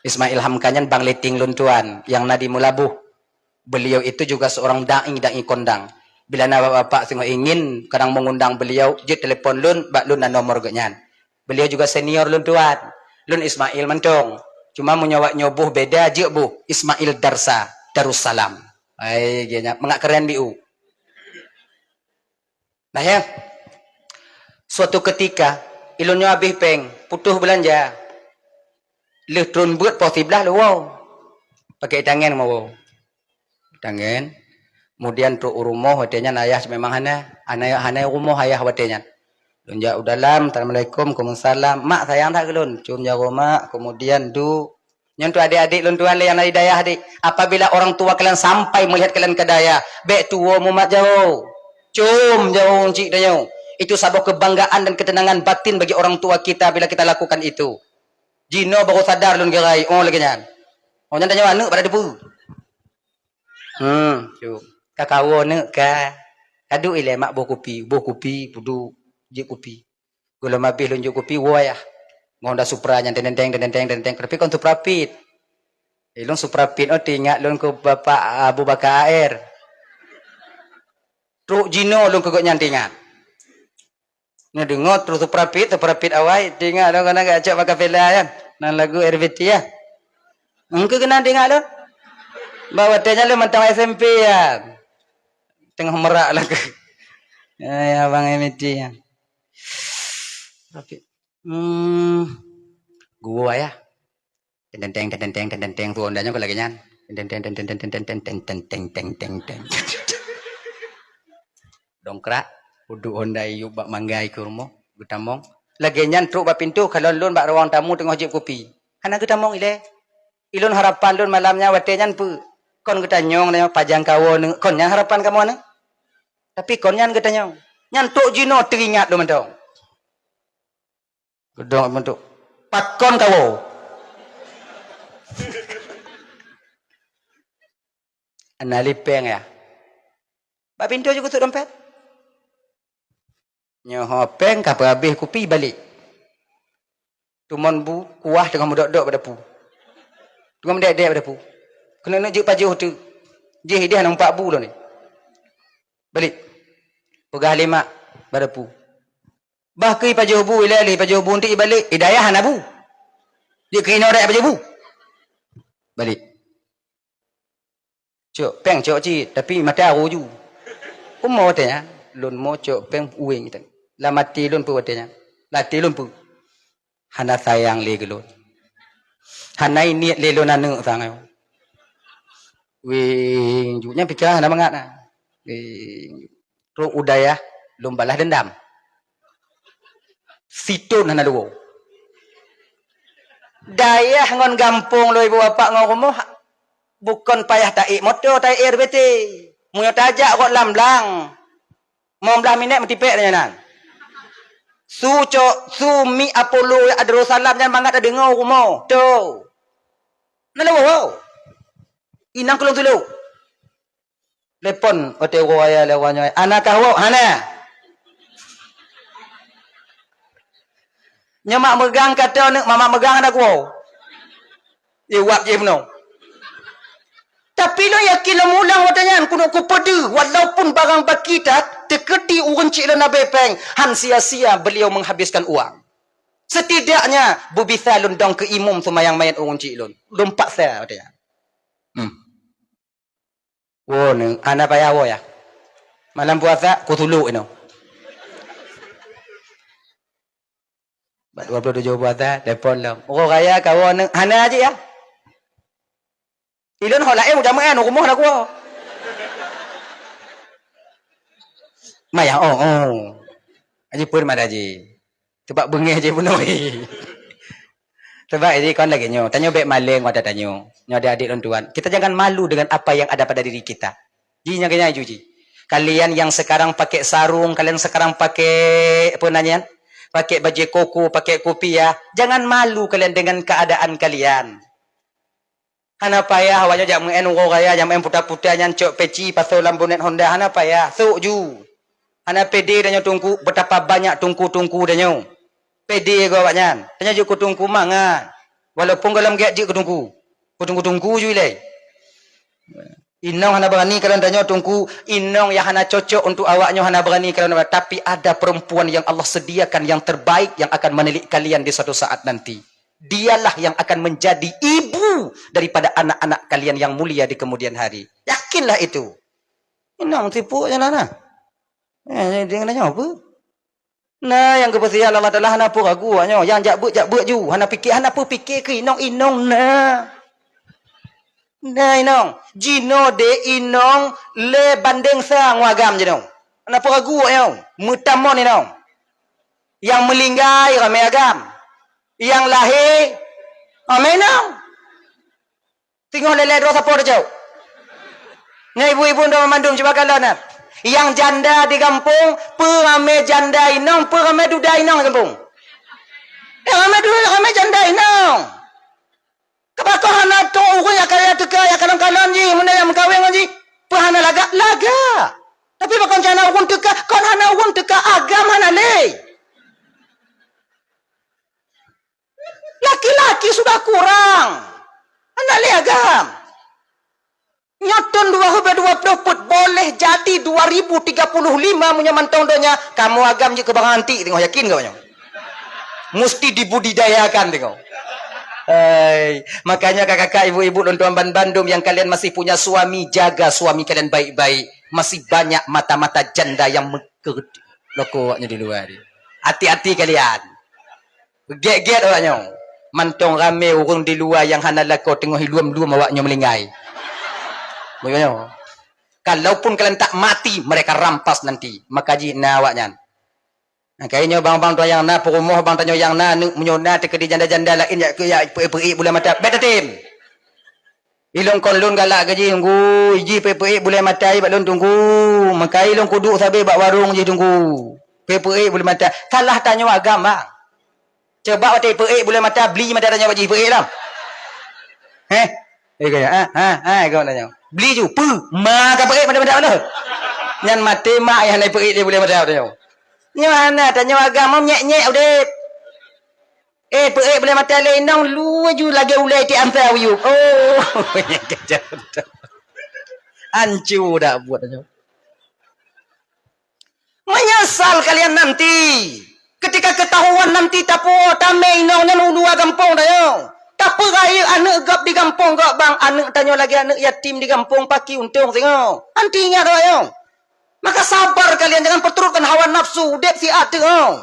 Ismail Hamka nyan bang leting lôn tuan, nyang na di Meulaboh. Beliau itu juga seorang dai, dai kondang. Bila na bapak-bapak singoh ingin kadang mengundang beliau, jeuet telepon lôn, bak lôn na nomor geuhnyan. Beliau juga senior lôn tuan. Lôn Ismail mantong. Cuma meunyoe awak nyoe boh beda, jeuet boh. Ismail Darsa, Darussalam. Hai, geuhnyan mangat keren biôh. Nah, ya. Suatu ketika, ilôn nyoe habéh péng, putôh beulanja. Lheueh tron beuet poh siblaih lôn woe. Pakai tangen meuwoe. Tangen. Kemudian trok u rumoh, watèe nyan ayah memang hana. Hana, hana rumoh ayah watèe nyan. Lôn jak u dalam, "Assalamualaikum." "Waalaikumsalam." "Mak sayang that keu lôn?" "Cium jaroe mak." Kemudian du Nyan tu adék-adék lôn tuan lé nyang na di dayah, adék. Apabila orang tua kalian sampai melihat kalian ke dayah, bèk tuwoe mumat jaroe. Cium jaroe cit tanyoe. Itu saboh kebanggaan dan ketenangan batin bagi orang tua kita bila kita lakukan itu. Jinoe baru sadar lôn gerai, oh lagèe nyan. Oh nyan tanyoe aneuk pada debu. Hmm, cuk. Ka kawoe neuk ka. Ka duek ilèe mak boh kupi, boh kupi, peuduek, jeuet kupi. Gohlom abéh lôn jok kupi, woe yah. Ngon Honda Supra nyan, teng-teng, teng-teng, teng-teng. Tapi kon Supra Pit. Eh, lôn Supra Pit, oh, teuingat lôn keu Bapak Abu Bakar A R. Trok jinoe lôn keu gobnyan teuingat. Neudeungoe trok Supra Pit, Supra Pit awai, teuingat lôn keunan geucok bak kafela nyan. Nan lagu R B T ya. Engkeu keunan teuingat lôn. Bak watèe nyan lôn mantong S M P ya. Teungoh merak lagu. Ai, abang M T ya. Tapi, hmm, gua ya. Teng, teng, teng, teng, teng, teng, teng, teng, tu Honda nyoe lagèe nyan. Teng, teng, teng, teng, teng, teng, teng, teng, teng, teng, teng, teng. Dongkrak, uduk Honda iyup bak manggai keu rumoh, geutamong. Lagèe nyan trok bak pintoe, kalon lôn bak ruang tamu teungoh jieb kupi. Hana geutamong ilèe. Ilôn harapan lôn malam nyan watèe nyan peue? Kon geutanyong, tanyong pajang kawoe neuk. Kon nyan harapan kamoe neuk. Tapi kon nyan geutanyong. Nyan trok jinoe teuingat lôn mantong. Geudong meuntôk. Pakon kawoe? Hana lé péng ya. Bak pintoe jih kusut dompet. Nyoe ho péng ka peuhabéh kupi balek. Teumon bu kuah teungoh meudok-dok bak dapu. Teungoh meudek-dek bak dapu. Keuneuk neuk jeuet pajoh teuk. Jih ideh na empat bu lom ni. Balek. Peugah lé mak bak dapu. Bah keu ipajoh bu ilèe lé ipajoh bu, eunteuk ibalek, i dayah hana bu. Jeuet keu inoe dayah ipajoh bu. Balek. Cok péng cok cit, tapi mata aro ju. Umoe watèe nyan, lôn mo cok péng ueng teuh. Lam até lôn peue watèe nyan? Lam até lôn peue? Hana sayang lé keu lôn. Hana niet lé lôn aneuk sang nyoe. Weng ju nyan pike hana mangat na. Weng ju. Trok u dayah lôn balas dendam. Sithon hana luwoe. Dayah ngon gampông lôn ibu bapak ngon rumoh bukon payah taék moto, taék R B T. Meunyoe tajak rot lam blang, limong blaih minèt meutipék nyan. Su cok, su mi Apollo Darussalam nyan mangat tadeungoe rumoh. Tuh. Na luwoe. Inong keu lôn tulok. Telepon watèe uroe raya lé awak nyoe. Hana kah woe? Hana. Nyoe mak meugang ka tô neuk, mak meugang hana kuwoe. Iwab jih bunoe. Tapi lôn yakin lôn mulang watèe nyan keuneuk kupeudeuh, walaupun barang baki that, teukeudi ureueng chik lôn abéh péng, han sia-sia beliau menghabiskan uang. Setidaknya, beubisa lôn dong keu imum seumayang manyét ureueng chik lôn. Lôn paksa watèe nyan. Hmm. Woe neuk, hana payah woe ya. Malam puasa, kutulok inoe. Bak dua puluh tujuh puasa, telepon lom. Uroe raya kawoe neuk, hana jih ya. Ilôn ho laén ujak meu'en, u rumoh na kuwoe. Maya, oh, oh. Aji pun mada ji. Sebab beungéh jih bunoe. Sebab jadi kon lagèe nyoe, tanyoe bèk maleng watèe tanyoe. Nyoe adik-adik lôn tuan, kita jangan malu dengan apa yang ada pada diri kita. Ji nyang keunyai ju ji. Kalian yang sekarang pakai sarung, kalian sekarang pakai apa namanya? Pakai baju koko, pakai kopiah. Jangan malu kalian dengan keadaan kalian. Hana payah awak nyoe jak meu'en uroe raya, jak meu'en puta-puta nyan cok peci pasoe lam bonnet Honda, hana payah. Sok ju. Hana pede tanyoe teungku, betapa banyak teungku-teungku tanyoe. Pede keu awak nyan. Tanyoe jeuet keu teungku mangat. Walaupun gohlom gèt jeuet keu teungku. Keu teungku-teungku ju ilèe. Inong hana beurani kalon tanyoe teungku, inong nyang hana cocok untuk awak nyoe hana beurani kalon, tapi ada perempuan yang Allah sediakan yang terbaik yang akan menilik kalian di suatu saat nanti. Dialah yang akan menjadi ibu daripada anak-anak kalian yang mulia di kemudian hari. Yakinlah itu. Inong tipu je lah nah. Eh, dia kena nyawa apa? Nah, nyang geupeusiat Allah Taala hana peue ragu awak nyoe. Nyang jak beuet, jak beuet ju. Hana pike, hana peue pike keu inong, inong na. Na inong. Jinoe deh inong lé bandeng sa ngon agam jinoe. Hana peue ragu awak nyoe. Meutamon inong. Nyang meulinggai ramé agam. Nyang lahé ramé inong. Teungoh lé-lé droe sapo teucok. Ngon ibu-ibu droe mandum cuba kalon na. Nyang janda di gampông, peue ramé janda inong, peue ramé duda inong di gampông. Nyang ramé duda, ramé janda inong. Keubeukon hana trok ureuëng nyang kaya teuka, nyang kalon-kalon jih, meunyoe nyang meukawen ngon jih, peue hana lagak? Lagak. Tapi pakon hana ureuëng teuka, kon hana ureuëng teuka, agam hana lé. Laki-laki sudah kurang. Hana lé agam. Nyoe thon dua ribu dua puluh peuet, boleh jadi dua ribu tiga puluh lima meunyoe mantong donya, kamoe agam jeuet keu barang antik teungoh, yakin keu nyoe? Musti dibudidayakan teungoh. Hai, makanya kakak-kakak, ibu-ibu, lôn tuan ban bandum yang kalian masih punya suami, jaga suami kalian baik-baik. Masih banyak mata-mata janda yang meukeureuti loko awaknyoe di luwa ni. Hati-hati kalian. Gét-gét awaknyoe. Mantong ramé ureuëng di luwa nyang hana lakoe teungoh iluem-luem awaknyoe meulinggai. Bunoe. Kalaupun kalian tak mati, mereka rampas nanti. Maka jih na awaknyan. Nah, kayée nyoe bang-bang tuan nyang na, peurumoh bang tanyoe nyang na, aneuk meunyoe na teukeudi janda-janda laén jak keu jak peuék-peuék buleuen mata. Bék tatem. Ilôn kon lôn galak keu jih, tunggu, jih peuék-peuék buleuen mata bak lôn, tunggu. Meukai lôn kuduek sabe bak warong jih, tunggu. Peuék-peuék buleuen mata. Salah tanyoe agam, bang. Coba watée peuék buleuen mata, bli mata tanyoe bak jih peuék lom. Heh? Eh, kaya, ha, ha, ha, kau tanyoe. Bli ju, peue? Ma ka peuék mata-mata lôn. Nyan maté mak nyang hana peuék lé buleuen mata tanyoe. Nyoe hana, tanyoe agam nyek-nyek udeb. Eh, peuék buleuen mata lé inong, laju lagée ulée ti ampai uyueb. Oh, ancu dak buet nyoe. Menyesal kalian nanti. Ketika ketahuan nanti tapuo tamé inong nyan u luwa gampông tanyoe. Tapeurayeuk aneuk gob di gampông gob bang, aneuk tanyoe lagée aneuk yatim di gampông, paki untông singoh. Nanti ingat awaknyoe. Maka sabar kalian, jangan perturutkan hawa nafsu, udeb siat teungoh.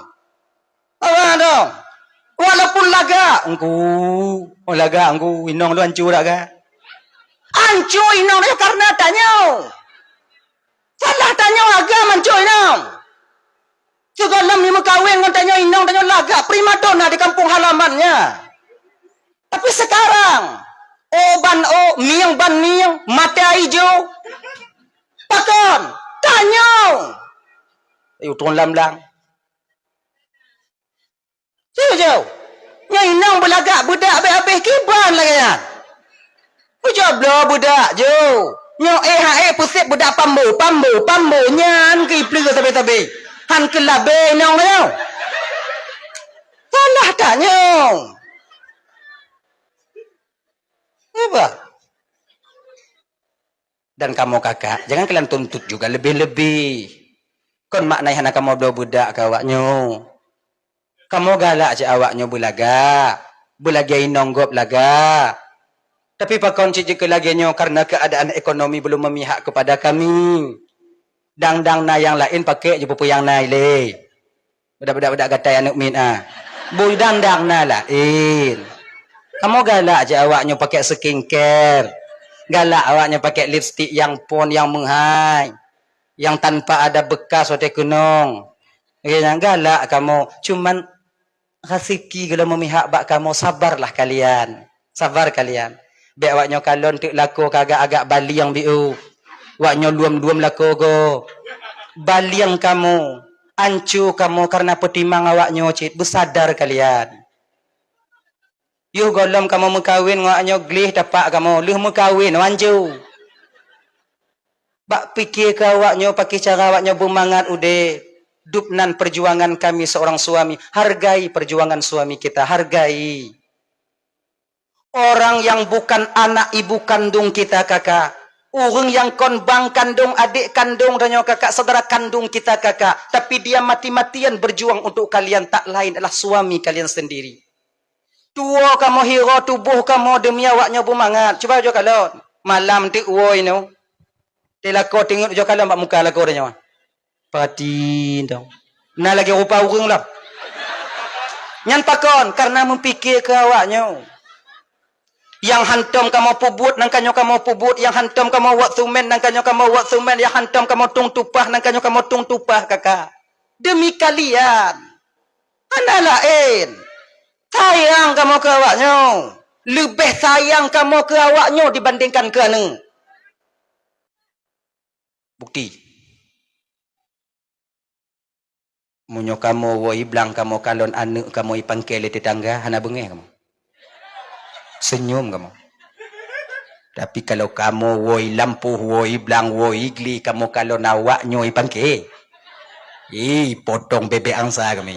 Awak dong. Walaupun lagak, engku. Oh, lagak, engku. Inong lôn ancu dak ka? Ancu inong lôn karena tanyoe. Salah tanyoe agam ancu inong. Sigohlom meukawen ngon tanyoe inong, tanyoe lagak primadona di kampung halamannya. Tapi sekarang, o ban o, mieng ban mieng, mata ijo. Pakon? Tanyoe. Ayo turun lam lang. Jauh-jauh. Nyoe inong beulagak beudak habéh-habéh kiban lagée nyan. Ujoe bloe beudak jauh. Nyoe éh ha éh peuséb beudak pambo, pambo, pambo nyan keu ipleue sabe-sabe. Han keu labée inong nyoe. Salah tanyoe. Apa? Dan kamoe kakak, jangan kalian tuntut juga lebih-lebih. Kon makna hana kamoe bloe beudak keu awaknyoe. Kamoe galak cit awaknyoe beulagak, beulagée inong gob lagak. Tapi pakon cit jeuet keu lagée nyoe karena keadaan ekonomi belum memihak kepada kami. Dang-dang na nyang laén pakék jipeupeue nyang na ilée. Beudak-beudak-beudak gatai aneuk miet, ah. Bui dang-dang na laén. Kamoe galak cit awaknyoe pakai skincare. Galak awaknyoe pakai lipstick nyang phon, nyang meuhai. Nyang tanpa ada bekas watée keunong. Oke, nyang galak kamoe. Cuman raseuki gohlom memihak bak kamoe, sabarlah kalian. Sabar kalian. Bék awaknyoe kalon teuk lakoe ka agak-agak balieng biôh. Awaknyoe luem-luem lakoe goe. Balieng kamoe, anco kamoe karena peutimang awaknyoe cit, beusadar kalian. Yoh gohlom kamoe meukawen ngon awaknyoe gleh tapak kamoe, lheueh meukawen, anco. Bak pike keu awaknyoe, pakri cara awaknyoe beumangat udeb. Dub nan perjuangan kami seorang suami. Hargai perjuangan suami kita, hargai. Orang yang bukan anak ibu kandung kita, kakak. Ureuëng nyang kon bang kandung, adek kandung tanyoe, kakak, saudara kandung kita, kakak. Tapi dia mati-matian berjuang untuk kalian, tak lain adalah suami kalian sendiri. Tuwoe kamoe, hiro tuboh kamoe demi awaknyoe beumangat. Cuba ujoe kalon. Malam teuk woe inoe. Teuh lakoe teungeut ujoe kalon bak muka lakoe tanyoe. Pati dong. Na lagée rupa ureuëng lom. Nyan pakon? Karena meupike keu awaknyoe. Nyang hantom kamoe peubuet, nangka nyoe kamoe peubuet. Nyang hantom kamoe wot sumen, nangka nyoe kamoe wot sumen. Nyang hantom kamoe tueng tupah, nangka nyoe kamoe tueng tupah, kakak. Demi kalian. Hana laén. Sayang kamoe keu awaknyoe. Leubeh sayang kamoe keu awaknyoe dibandingkan keu aneuk. Bukti. Meunyoe kamoe woe i blang kamoe kalon aneuk kamoe i pangke lé tetangga, hana beungéh kamoe. Senyum kamoe. Tapi kalau kamoe woe i lampôh, woe i blang, woe i glé kamoe kalon awak nyoe i pangke, ih, potong bebek angsa kami.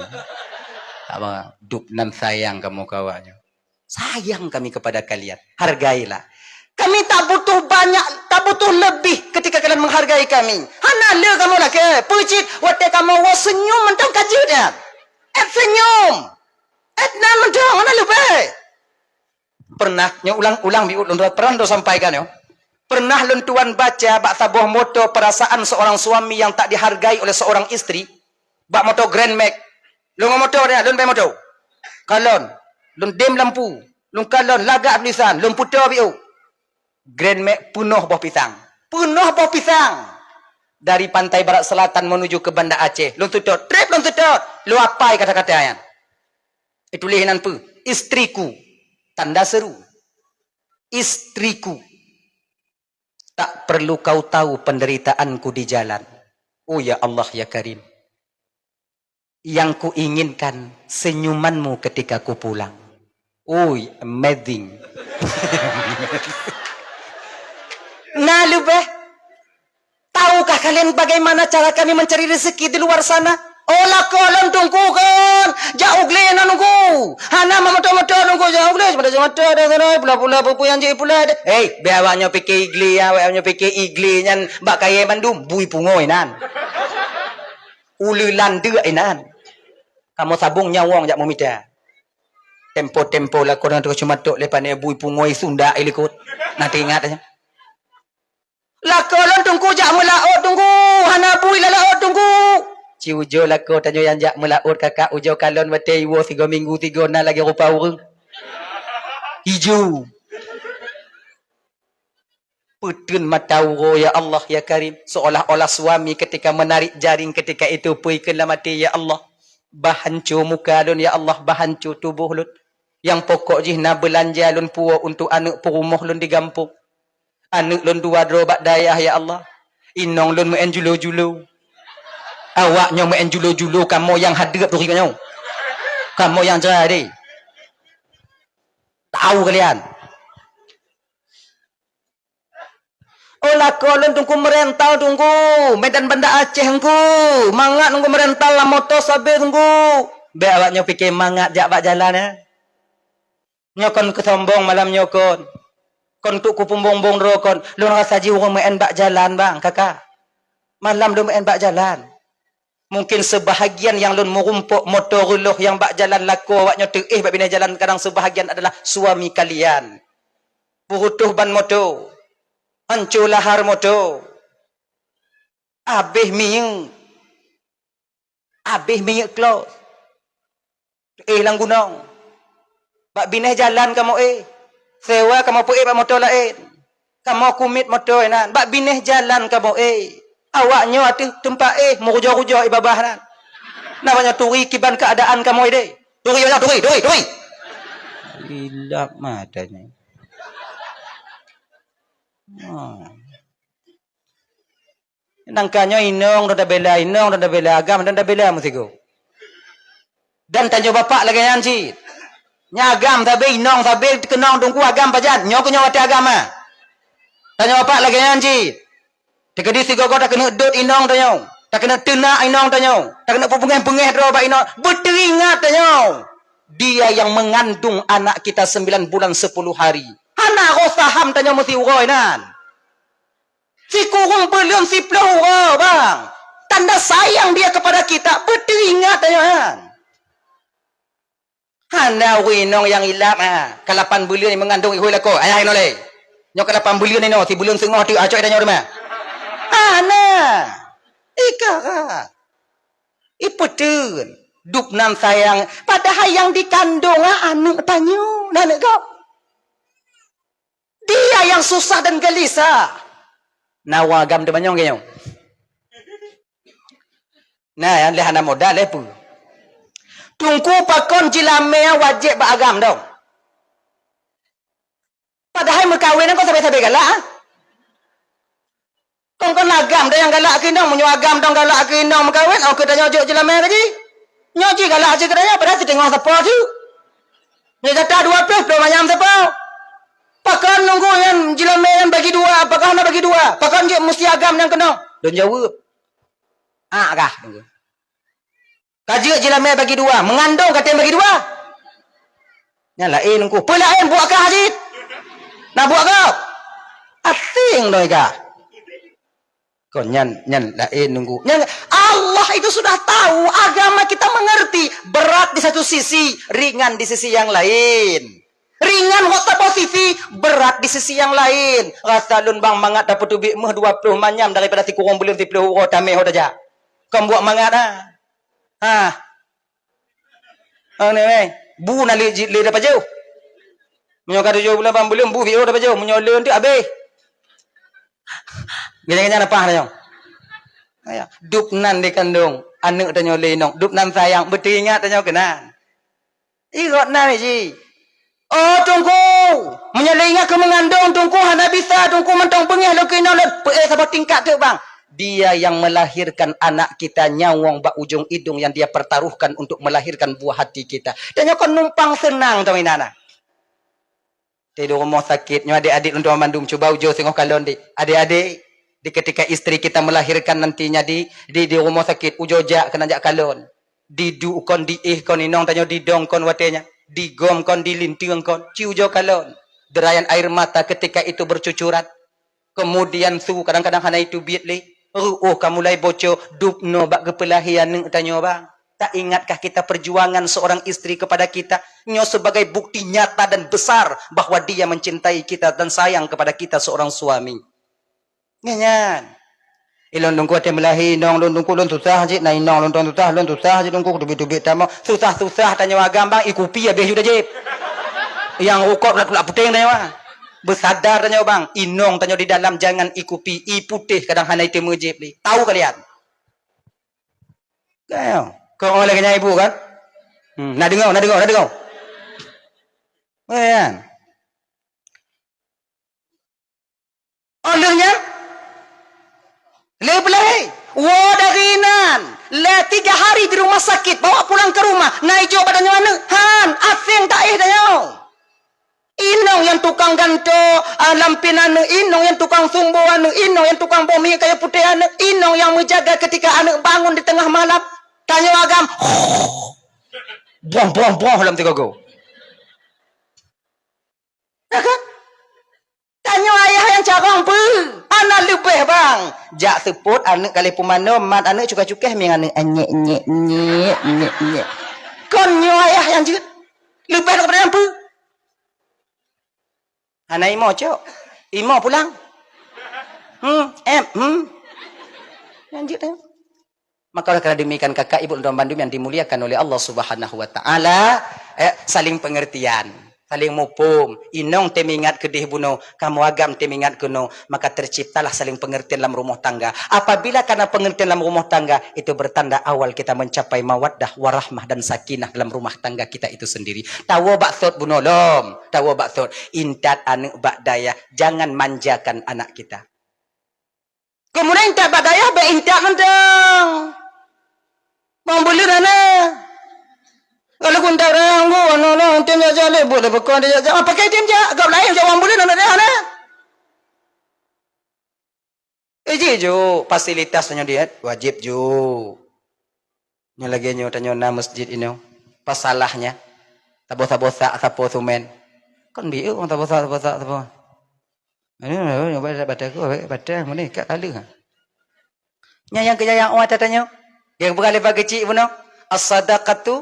Apa? Dub nan sayang kamoe keu awak nyoe. Sayang kami kepada kalian. Hargailah. Kami tak butuh banyak, tak butuh lebih ketika kalian menghargai kami. Hana le kamoe lakée. Peue cit watée kamoe woe senyum mantong ka jeuet nyan. Ét senyum. Ét nan mantong, hana leubeh. Pernah, nyoe ulang-ulang biut lôn pernah lôn sampaikan nyoe. Pernah lôn tuan baca bak saboh moto perasaan seorang suami yang tak dihargai oleh seorang istri. Bak moto Grand Max. Lôn ngon moto dia, lôn bèe moto. Kalon, lôn dem lampu, lôn kalon lagak tulisan, lôn puto biôk. Grand Max peunoh boh pisang. Peunoh boh pisang. Dari pantai barat selatan menuju ke Banda Aceh. Lôn seutôt, trép lôn seutôt. Lôn apai kata-kata nyan. Ituléh nan peue? Istriku. Tanda seru. Istriku. Tak perlu kau tahu penderitaanku di jalan. Oh ya Allah ya Karim. Yang kuinginkan senyumanmu ketika ku pulang. Ui, amazing. Na leubeh. Tahukah kalian bagaimana cara kami mencari rezeki di luar sana? Oh, lakoe lôn Teungku kon. Jak u glé na Teungku. Hana meumoto-moto Teungku, jak u glé. Cuma moto ada sana, pula-pula buku nyang jipula. Hei, biar awak nyoe pike i glé ya, awak nyoe pike i glé nyan bak kayèe bandum, bui pungo inan. Uleulan deuk inan. Kamoe sabong nyawong jak meumita. Tempo-tempo lakoe ngon Teungku Cumatok lé pane bui pungo i sundak i likot. Na teuingat aja. Lakoe lôn Teungku jak meulaôt Teungku, hana bui lam laôt Teungku. Ci ujoe lakoe tanyoe nyang jak meulaôt kakak ujoe kalon watèe iwoe sigoe minggu sigoe na lagèe rupa ureueng. Ijo. Peuteun mata uroe, ya Allah, ya Karim, seolah-olah suami ketika menarik jaring ketika itu peue keu lam até, ya Allah. Bah hanco muka lôn, ya Allah, bah hanco tuboh lôn. Nyang pokok jih na beulanja lôn puwoe untuk aneuk peurumoh lôn di gampông. Aneuk lôn dua droe bak dayah, ya Allah. Inong lôn meu'en julo-julo. Awak nyoe meu'en julo-julo, kamoe nyang hadeup turi nyoe. Kamoe nyang jrai deh. Tahu kalian. Oh, lakoe lôn Teungku meurental Teungku, Medan Banda Aceh Teungku. Mangat Teungku meurental lam moto sabe Teungku. Bèk awak nyoe pike mangat jak bak jalan, eh. Nyoe kon keusombong malam nyoe kon. Kon untuk kupeumbong-bong droe kon. Lôn rasa jih ureueng meu'en bak jalan, bang, kakak. Malam lôn meu'en bak jalan. Mungkin seubahagian nyang lôn meurumpok moto reuloh nyang bak jalan lakoe awak nyoe teuéh bak binéh jalan, kadang seubahagian adalah suami kalian. Peurutoh ban moto, hanco lahar moto, abéh minyeuk, abéh minyeuk klos. Éh lam gunong. Bak binéh jalan kamoe éh. Sewa kamoe peuéh bak moto laén. Kamoe kumiet moto inan. Bak binéh jalan kamoe éh. Awak nyoe ateueh teumpat éh meurujoe-rujoe i babah nan. Na banyak turi kiban keuadaan kamoe deh. Turi banyak turi, turi, turi. Ilap mata nyoe. Ha. Nangka nyoe inong dong tabela, inong dong tabela, agam dong tabela meusigoe. Dan tanyoe bapak lagèe nyan cit. Nyan agam sabe, inong sabe, keunong Teungku agam pajan. Nyoe keuh nyoe watèe agam ah. Tanyoe bapak lagèe nyan cit. Teukeudi sigoe-goe takeuneuk dot inong tanyoe, takeuneuk teunak inong tanyoe, takeuneuk peubeungéh-beungéh droe bak inong. Beuteuingat tanyoe. Dia yang mengandung anak kita sembilan bulan sepuluh hari. Hana roh saham tanyoe meusiuroe nan. Sikureueng buleuen siploh uroe, bang. Tanda sayang dia kepada kita, beuteuingat tanyoe nyan. Hana ureueng inong nyang ilap, ha. Ka lapan buleuen meungandong ihôi lakoe, ayah inoe lé. Nyoe ka lapan buleuen inoe, sibuleuen seungoh teuk, acok tanyoe teuma. Hana. Ika ka. Ipeuteun. Dub nan sayang, padahai nyang dikandong, ha, aneuk tanyoe, aneuk gob. Dia yang susah dan gelisah. Na ureueng agam teumanyong keu nyoe. Na nyang lé hana modal lé peue. Teungku pakon jilamé wajéb bak agam dong. Padahai meukawen nyan kon sabe-sabe galak, ah. Kon-kon agam dong nyang galak keu inong, meunyoe agam dong galak keu inong meukawen, oh keu tanyoe jok jilamé lagi. Ji galak ji keudaya, padahal siteungoh sapo ju. Nyoe gata dua ploh, ploh manyam sapo. Pakon nunggu nyan jilame nyan bagi dua, pakon hana bagi dua? Pakon jeuet musti agam nyang keunoe? Lôn jaweueb. Ah kah nunggu. Ka jeuet jilame bagi dua, meungandong ka tem bagi dua. Nyan laén nunggu. Peue laén buet kah jih? Na buet kah? Asing doi kah? Kon nyan, nyan laén nunggu. Nyan Allah itu sudah tahu, agama kita mengerti. Berat di satu sisi, ringan di sisi yang lain. Ringan waktu posisi, berat di sisi yang lain. Rasa lôn bang mangat dapat teubiet meuh dua ploh manyam daripada sikureueng buleuen siploh uroe tameh ho tajak. Kon buet mangat ah. Ha. Aneh weh. Bu na lé, lé dapat jauh. Meunyoe ka tujoh bulan, lapan buleuen, bu biôh dapat jauh. Meunyoe lé tu habéh. Gini-gini apa tanyoe? Aya, dub nan dikandong aneuk tanyoe lé inong. Dub nan sayang, beuteuingat tanyoe keunan. Irot nan ji. Oh, Teungku, meunyoe lé ingat keu meungandong, Teungku hana bisa, Teungku mantong beungéh lôn keu inong lôn. Peuéh saboh tingkat teuk, Bang. Dia yang melahirkan anak kita, nyawöng bak ujong idong yang dia pertaruhkan untuk melahirkan buah hati kita. Tanyoe kon numpang seunang tanyoe inan. Di, di rumoh sakét, nyoe adék-adék lôn tuan mandum, cuba ujoe singoh kalon, Dek. Adék-adék, di ketika istri kita melahirkan nantinya di, di, di rumoh sakét, ujoe jak keunan jak kalon. Diduek kon, diéh kon inong tanyoe, didong kon watée nyan, digom kon, dilinteueng kon, ci ujoe kalon. Derayan air mata ketika itu bercucuran. Kemudian su kadang-kadang hana iteubiet lé. Ruoh ka mulai boco, dub noe bak geupeulahé aneuk tanyoe, Bang. Tak ingatkah kita perjuangan seorang istri kepada kita? Nyoe sebagai bukti nyata dan besar bahwa dia mencintai kita dan sayang kepada kita seorang suami. Nyan, nyan. Ilôn Teungku watée meulahé inong lôn, Teungku, lôn susah jih, na inong lôn, lôn susah, lôn susah jih, Teungku, teubiet-teubiet tamong. Susah-susah tanyoe agam, Bang, ikupi habéh ju dajéb. Nyang rukok tulak-tulak puténg tanyoe, Bang. Beusadar tanyoe, Bang, inong tanyoe di dalam jangan ikupi, i putéh kadang hana iteumé jép lé. Tahu kalian? Kan? Kau orang lagi nyai ibu kan? Hmm, nak dengar, nak dengar, nak dengar. Kan? Oh, lheueh nyan? Lé beulahé. Woe dari nan. Lé tiga hari di rumah sakit, bawa pulang ke rumah. Na ijok bak tanyoe aneuk. Han, aseng taéh tanyoe. Inong nyang tukang gantoe, ah, lampin aneuk, inong nyang tukang sumbo aneuk, inong nyang tukang boh minyeuk kayu putéh aneuk, inong nyang meujaga ketika aneuk bangun di teungoh malam. Tanyoe agam. Boh, boh, boh lam tiga go. Ya kan? Tanyoe ayah nyang carông peue? Hana leubeh, Bang. Jak seupôt aneuk ka lheueh pumanö, mat aneuk cukéh-cukéh mieng aneuk, "Nyek, nyek, nyek, nyek, nyek." Kon nyoe ayah nyang jeuet. Leubeh daripada nyan peue? Hana imo cok. Imo pulang. Hmm, em, hmm. Nyang jeuet, em. Maka oleh karena demikian, kakak ibu dan bandum yang dimuliakan oleh Allah Subhanahu wa Ta'ala, eh, saling pengertian, saling muphom. Inong teuingat keudeh bunoe, kamoe agam teuingat keunoe, maka terciptalah saling pengertian dalam rumah tangga. Apabila karena pengertian dalam rumah tangga, itu bertanda awal kita mencapai mawaddah, warahmah, dan sakinah dalam rumah tangga kita itu sendiri. Tawoe bak sot bunoe lom, tawoe bak sot. Intat aneuk bak dayah, jangan manjakan anak kita. Keumudian intat bak dayah, bék intat mantong. Bang buleuen hana. Kalau kun tak rayang go, aneuk-aneuk tem jak-jak lé, buet lé peukon jak-jak. Ah, pakai tem jak, gob laén jak bang buleuen aneuk dayah na. Eh, jijok, fasilitas tanyoe diet, wajéb jok. Nyoe lagée nyoe tanyoe na masjid inoe. Apa salahnya? Taboh-taboh sak sapo sumen. Kan bieu ureuëng taboh sak, taboh sak sapo. Aduh, nyoe batai, batai ku, batai ngene ka kala. Nyan nyang keu nyang oi tanyoe. Nyang bukan leubeh keucik bunoe. As-sadaqatu,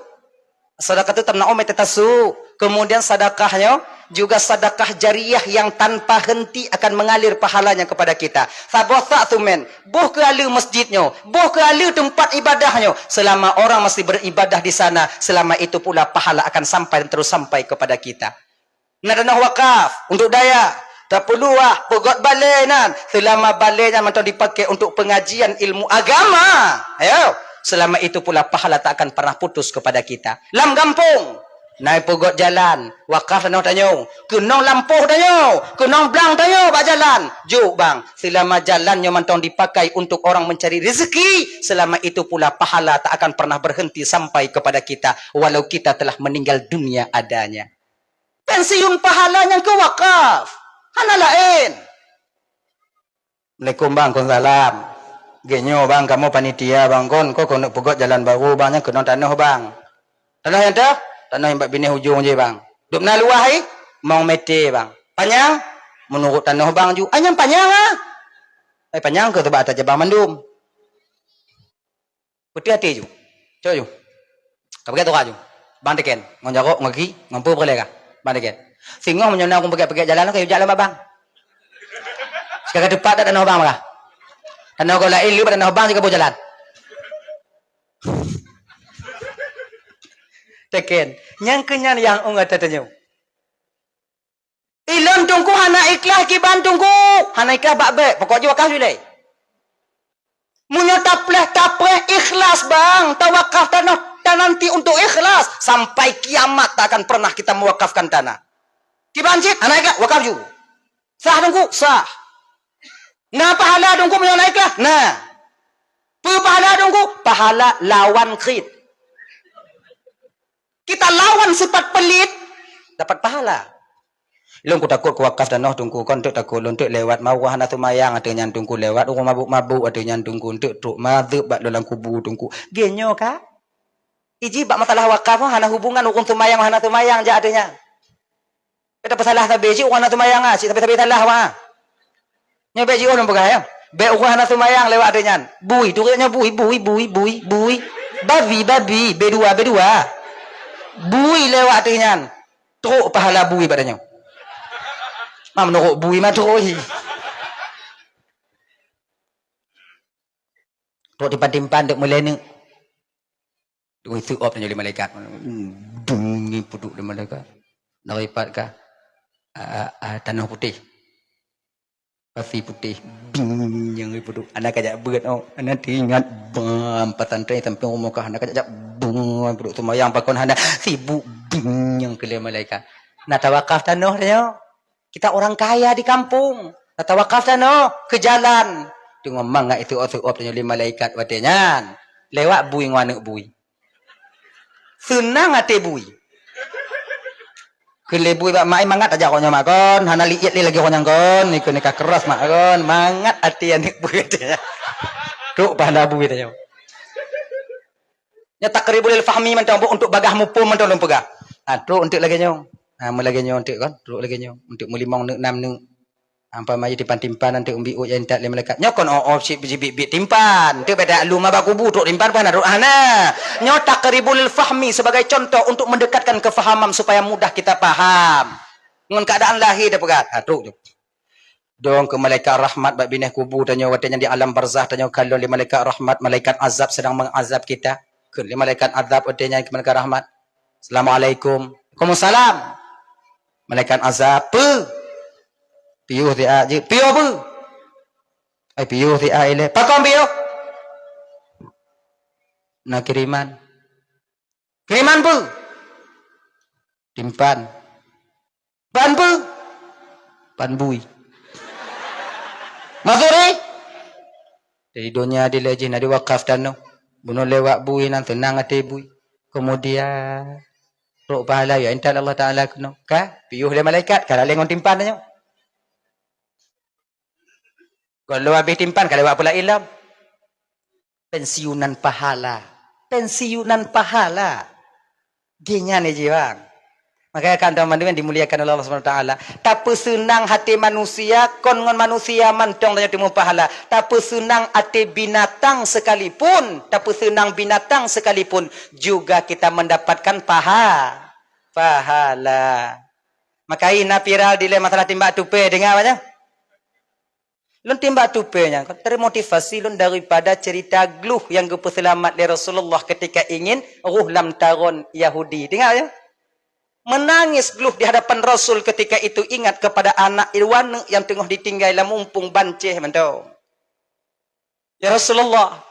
sadaqatu tamna'u maitatasu. Kemudian sedekahnya juga sedekah jariah yang tanpa henti akan mengalir pahalanya kepada kita. Saboh sak sumen, boh keu aleue masjid nyoe, boh keu aleue teumpat ibadah nyoe. Selama orang masih beribadah di sana, selama itu pula pahala akan sampai dan terus sampai kepada kita. Na dana wakaf untuk dayah, tapeuluah, peugöt balée nan, selama balée nyan mantong dipakai untuk pengajian ilmu agama, ayo, selama itu pula pahala tak akan pernah putus kepada kita. Lam gampông, Na peugot jalan, wakaf tanoh tanyoe, keunong lampôh tanyoe, keunong blang tanyoe bak jalan. Jok bang, seulama jalan nyoe mantong dipakai untuk orang mencari rezeki, selama itu pula pahala tak akan pernah berhenti sampai kepada kita, walau kita telah meninggal dunia adanya. Pensiun pahala nyang keu wakaf, hana laén. Assalamualaikum bang, kon salam. Geuh nyoe bang, kamoe panitia bang, kon, kon keuneuk peugot jalan baru bang, nyang keunong tanoh bang. Tanoh nyang teuh? Tanoh nyang bak binéh ujong jih bang. Dub na luwah hai? Mong mete bang. Panyang? Meunurot tanoh bang ju. Ai nyang panyang ah. Ai panyang keu teuba ata jabang mandum. Putih até ju. Cok ju. Ka pakai toka ju. Bang teken. Ngon jarok, ngon gaki, ngon peue peureulèe ka. Bang teken. Singoh meunyoe na ureueng pakai-pakai jalan ka yue jak lam bak bang. Sika ka teupat dak tanoh bang maka. Tanoh gob laén le bak tanoh bang sika boh jalan. Teken. Nyang keunyan nyang ung ata tanyoe. Ilôn teungku hana ikhlas kiban teungku. Hana ikhlas bak bèk. Pokok jih wakaf ilèe. Meunyoe tapleh, tapreh ikhlas bang. Tawakaf tanoh tananti untuk ikhlas. Sampai kiamat tak akan pernah kita mewakafkan tanah. Kiban cit, hana ikhlas, wakaf ju. Sah teungku? Sah. Na pahala teungku meunyoe hana ikhlas? Na. Peue pahala teungku? Pahala lawan khit. Kita lawan sifat pelit, dapat pahala. Lôn kutakot kuwakaf tanoh teungku, kon teuk takot lôn teuk lewat mawah hana seumayang ateueh nyan teungku, lewat ureueng mabuk-mabuk ateueh nyan teungku, teuk trok mazeueb bak lôn lam kubu teungku. Geuh nyoe ka? Iji bak masalah wakaf hana hubungan ureueng seumayang hana seumayang jak ateueh nyan. Bèk tapeusalah sabe cit ureueng hana seumayang ah, cit sabe-sabe salah wah. Nyoe bèk jiôh lôn peugah ya. Bèk ureueng hana seumayang lewat ateueh nyan. Bui, turit nyoe bui, bui, bui, bui, bui. Babi, babi, B dua, B dua. Bui lewat ateueh nyan. Trok pahala bui bak tanyoe. Ma meunurot bui ma trok hi. Trok timpan-timpan dek meulai neuk. Dui seuop tanyoe lé malaikat. Bung ngieng peuduek lé malaikat. Dari pat ka, a, a, tanoh putéh. Pasi putéh. Bing nyang peuduek. Hana kajak beuet oh. Hana teuingat bang pesantren sampéng rumoh ka hana kajak bung peuduek seumayang pakon hana sibuk bing nyang keu lé malaikat. Na tawakaf tanoh tanyoe. Kita orang kaya di kampung. Tawakaf tanoh keu jalan. Teungoh mangat iseuop-seuop tanyoe lé malaikat watée nyan. Lewat bui ngon aneuk bui. Seunang até bui. Keu lé bui bak mak, mangat tajak gobnyan mak kon, hana liet lé lagée gobnyan kon, ikeu nikah keras mak kon, mangat até aneuk bui watée nyan. Trok pahala bui tanyoe. Nyoe taqribul lil fahmi mantong, untuk bagah muphom mantong lôn peugah. Ha, trok eunteuk lagée nyoe. Ha, meulagée nyoe eunteuk kan, trok lagée nyoe. Eunteuk meulimong neuk nam neuk. Umpama jih timpan-timpan eunteuk umbi uet nyang intat lé malaikat. Nyoe kon oh, oh, cit biet-biet timpan. Eunteuk beda luma bak kubu trok timpan pun hana trok hana. Nyoe taqribul lil fahmi sebagai contoh untuk mendekatkan kefahaman supaya mudah kita paham. Ngon keadaan lahé tapeugah. Ha, trok nyoe. Dong keu malaikat rahmat bak binéh kubu tanyoe watée nyan di alam barzah tanyoe kalon lé malaikat rahmat, malaikat azab sedang mengazab kita. Kheun lé malaikat azab watée nyan keu malaikat rahmat, "Assalamualaikum." "Waalaikumsalam." Malaikat azab, "Peue?" "Piôh siat jeuet." "Piôh peue?" "Ai piôh siat ilée." "Pakon piôh?" "Na kiriman." "Kiriman peue?" "Timpan." "Pan peue?" "Pan bui." "Maksud jih?" "Dari donya dilée jih na diwakaf tanoh. Bunoe lewat bui nan seunang até bui. Kemudian trok pahala ya intat Allah Taala keunoe. Ka piôh lé malaikat, ka lalée ngon timpan tanyoe." Gohlom habéh timpan ka lewat pula ilom. Pensiunan pahala. Pensiunan pahala. Geuhnyan jih bang. Makanya kan teman-teman dimuliakan oleh Allah Subhanahu Wa Taala. Tapeuseunang hati manusia, kon ngon manusia mantong tanyoe teumé pahala. Tapeuseunang hati binatang sekalipun, tapeuseunang binatang sekalipun juga kita mendapatkan paha, pahala. Makanya viral dilée masalah timbak tupe, dengar banyak. Lôn timbak tupe nyan kon termotivasi lôn daripada cerita gluh nyang geupeuseulamat lé Rasulullah ketika ingin roh lam taron Yahudi. Teuingat ya? Menangis gluh di hadapan Rasul ketika itu ingat kepada anak iwaneuek nyang teungoh ditinggai lam mumpung banceh mantong. "Ya Rasulullah,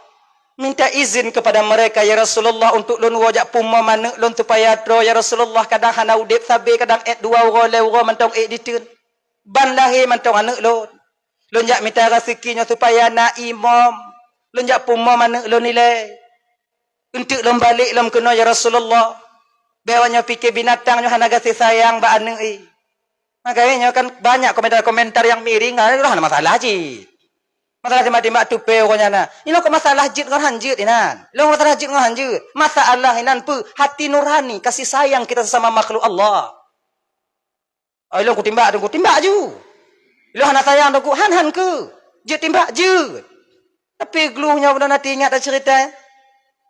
Minta izin kepada mereka, "Ya Rasulullah, untuk lôn woe jak pumoe manök lôn supaya troe, ya Rasulullah, kadang hana udeb sabe, kadang ék dua uroe, lhée uroe mantong ék diteun. Ban lahé mantong aneuëk lôn. Lôn jak mita raseuki nyoe supaya na imom. Lôn jak pumoe manök lôn ilée. Eunteuk lôn balek lom keunoe, ya Rasulullah. Bék awaknyoe pike binatang nyoe hana gaséh sayang bak aneuëk i." Makanya nyoe kan banyak komentar-komentar yang miring, ah, hana masalah cit. Masalah timbak-timbak tupe uroe nyan na. Inoe kok masalah jeuet ngon han jeuet inan. Lôn masalah jeuet ngon han jeuet. Masalah inan peue? Hati nurani, kasih sayang kita sesama makhluk Allah. Oh, ilôn kutimbak, ilôn kutimbak ju. Ilôn hana sayang, ilôn ku han-han keu. Jeuet timbak, jeuet. Tapi glue nyoe beuna nanti ingat dah cerita.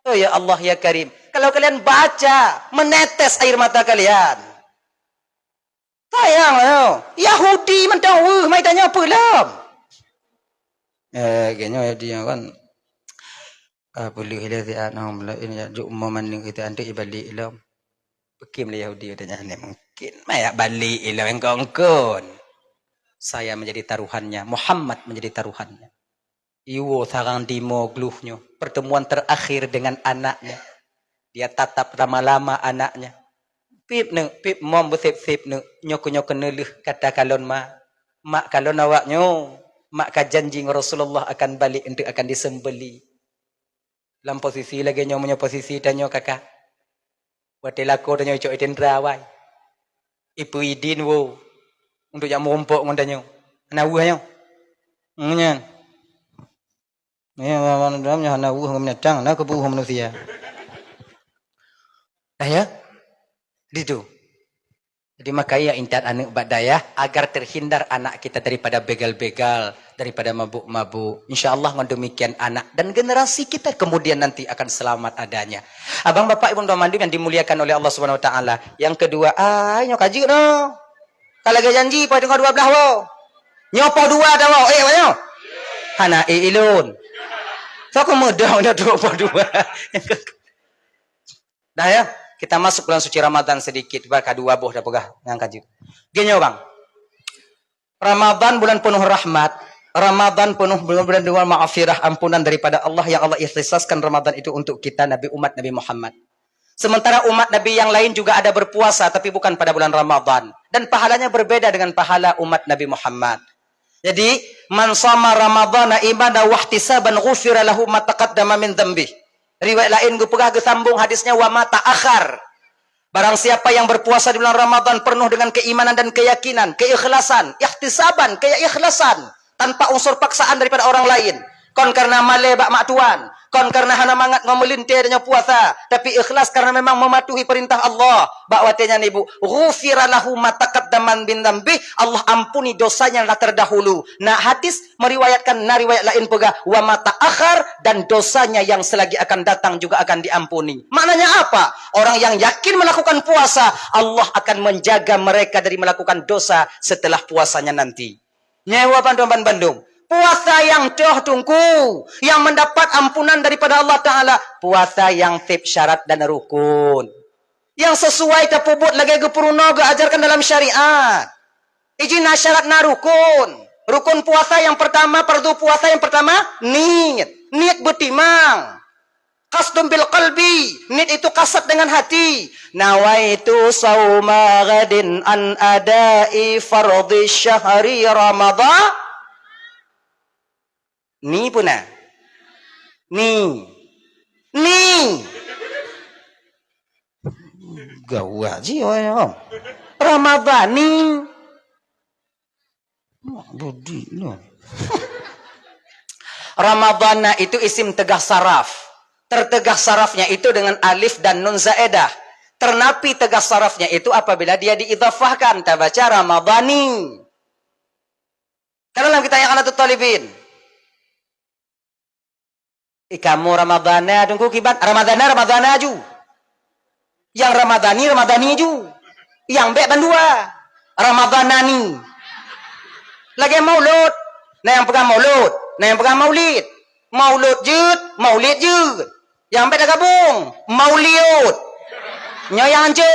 Oh ya Allah ya Karim. Kalau kalian baca, menetes air mata kalian. Sayang lah nyoe. Yahudi mantong weueh mai tanyoe peue lom. Eh, kayaknya Yahudi nyoe kan. Ah, peuleueh ilée siat nyoe, peuleueh ini jak juk umoe manök itu anteuk ibalek ilom. Peue lé Yahudi watée nyan, mungkin maya balek ilom engkon-engkon. Saya menjadi taruhannya, Muhammad menjadi taruhannya. Iwoe sarang dimoe glue nyoe, pertemuan terakhir dengan anaknya. Dia tatap lama-lama anaknya. "Pip neuk, pip mom beusép-sép neuk, nyoe keu nyoe keuneulheueh kata kalon ma. Mak kalon awak nyoe, mak ka janji ngon Rasulullah akan balek eunteuk akan disembeli." Lam posisi lagée nyoe, meunyoe posisi tanyoe kakak, watée lakoe tanyoe icok itindra awai, ipeuidin woe untuk jak meurumpok ngon tanyoe. Hana weueh nyoe. Nyan. Ya, dalam nyoe hana weueh ngon binatang, na keubu manusia. Dah ya? Ditu. Jadi, makanya intat aneuëk bak dayah agar terhindar anak kita daripada begal-begal, daripada mabuk-mabuk. Insya Allah, ngon demikian anak dan generasi kita kemudian nanti akan selamat adanya. Abang, bapak, ibu, tuan mandum yang dimuliakan oleh Allah Subhanahu Wa Taala. Yang kedua, ai nyoe ka jeuet noh. Ka lagée janji, poh teungoh dua belas woe. Nyoe poh dua dah woe, eh, nyoe. Hana eh ilôn. Soe keuh meudong nyoe trok poh dua. Dah ya, kita masuk bulan suci Ramadan sedikit, bah ka dua boh dah peugah nyang ka jeuet. Geuh nyoe bang, Ramadan bulan penuh rahmat, Ramadan penuh bulan, bulan dengan maghfirah, ampunan daripada Allah yang Allah ikhtisaskan Ramadan itu untuk kita, Nabi, umat Nabi Muhammad. Sementara umat Nabi yang lain juga ada berpuasa, tapi bukan pada bulan Ramadan. Dan pahalanya berbeda dengan pahala umat Nabi Muhammad. Jadi, "Man shama Ramadhana imanan wahtisaban ghufira lahu ma taqaddama min dzanbih." Riwayat laén geupeugah geusambong hadisnya, "Wa ma ta'akhkhar." Barang siapa yang berpuasa di bulan Ramadan penuh dengan keimanan dan keyakinan, keikhlasan, ihtisaban, keikhlasan, tanpa unsur paksaan daripada orang lain, kon karena malée bak mak tuan, kon karena hana mangat ngon meulintée tanyoe puasa, tapi ikhlas karena memang mematuhi perintah Allah, bak watée nyan ibu, "Ghufira lahu ma taqaddama min dzanbih," Allah ampuni dosa nyang na terdahulu. Na hadis meriwayatkan, na riwayat laén peugah, "Wa ma ta'akhkhar," dan dosanya yang selagi akan datang juga akan diampuni. Maknanya apa? Orang yang yakin melakukan puasa, Allah akan menjaga mereka dari melakukan dosa setelah puasanya nanti. Nyoe bandum-bandum. Puasa nyang toh teungku, yang mendapat ampunan daripada Allah Taala, puasa nyang sép syarat dan rukun. Nyang sesuai tapeubuet lagée geupeurunoe geuajarkan dalam syariat. Iji na syarat, na rukun. Rukun puasa nyang pertama, fardu puasa nyang pertama, niet. Niet beutimang. Qasdun bil qalbi, niet itu kasad dengan hati. "Nawaitu shauma ghadin an adai fardhi syahri Ramadhan." Ni puna? Ni. Ni. Gawat ji orang. Ramadhani. Mak budi ni. Ramadhana itu isim tegah saraf. Tertegah sarafnya itu dengan alif dan nun zaedah. Ternapi tegah sarafnya itu apabila dia diidhafahkan, tabaca Ramadhani. Kalau dalam kitab I'anatut Talibin. Ikamu Ramadhana, teungku kiban. Ramadhana, Ramadhana ju. Nyang Ramadhani, Ramadhani ju. Nyang bék bandua. Ramadhanani. Lagée maulud. Na nyang peugah maulud, na nyang peugah maulid. Maulud jeuet, maulid jeuet. Nyang bék gabong, mauliud. Nyoe nyang hanco.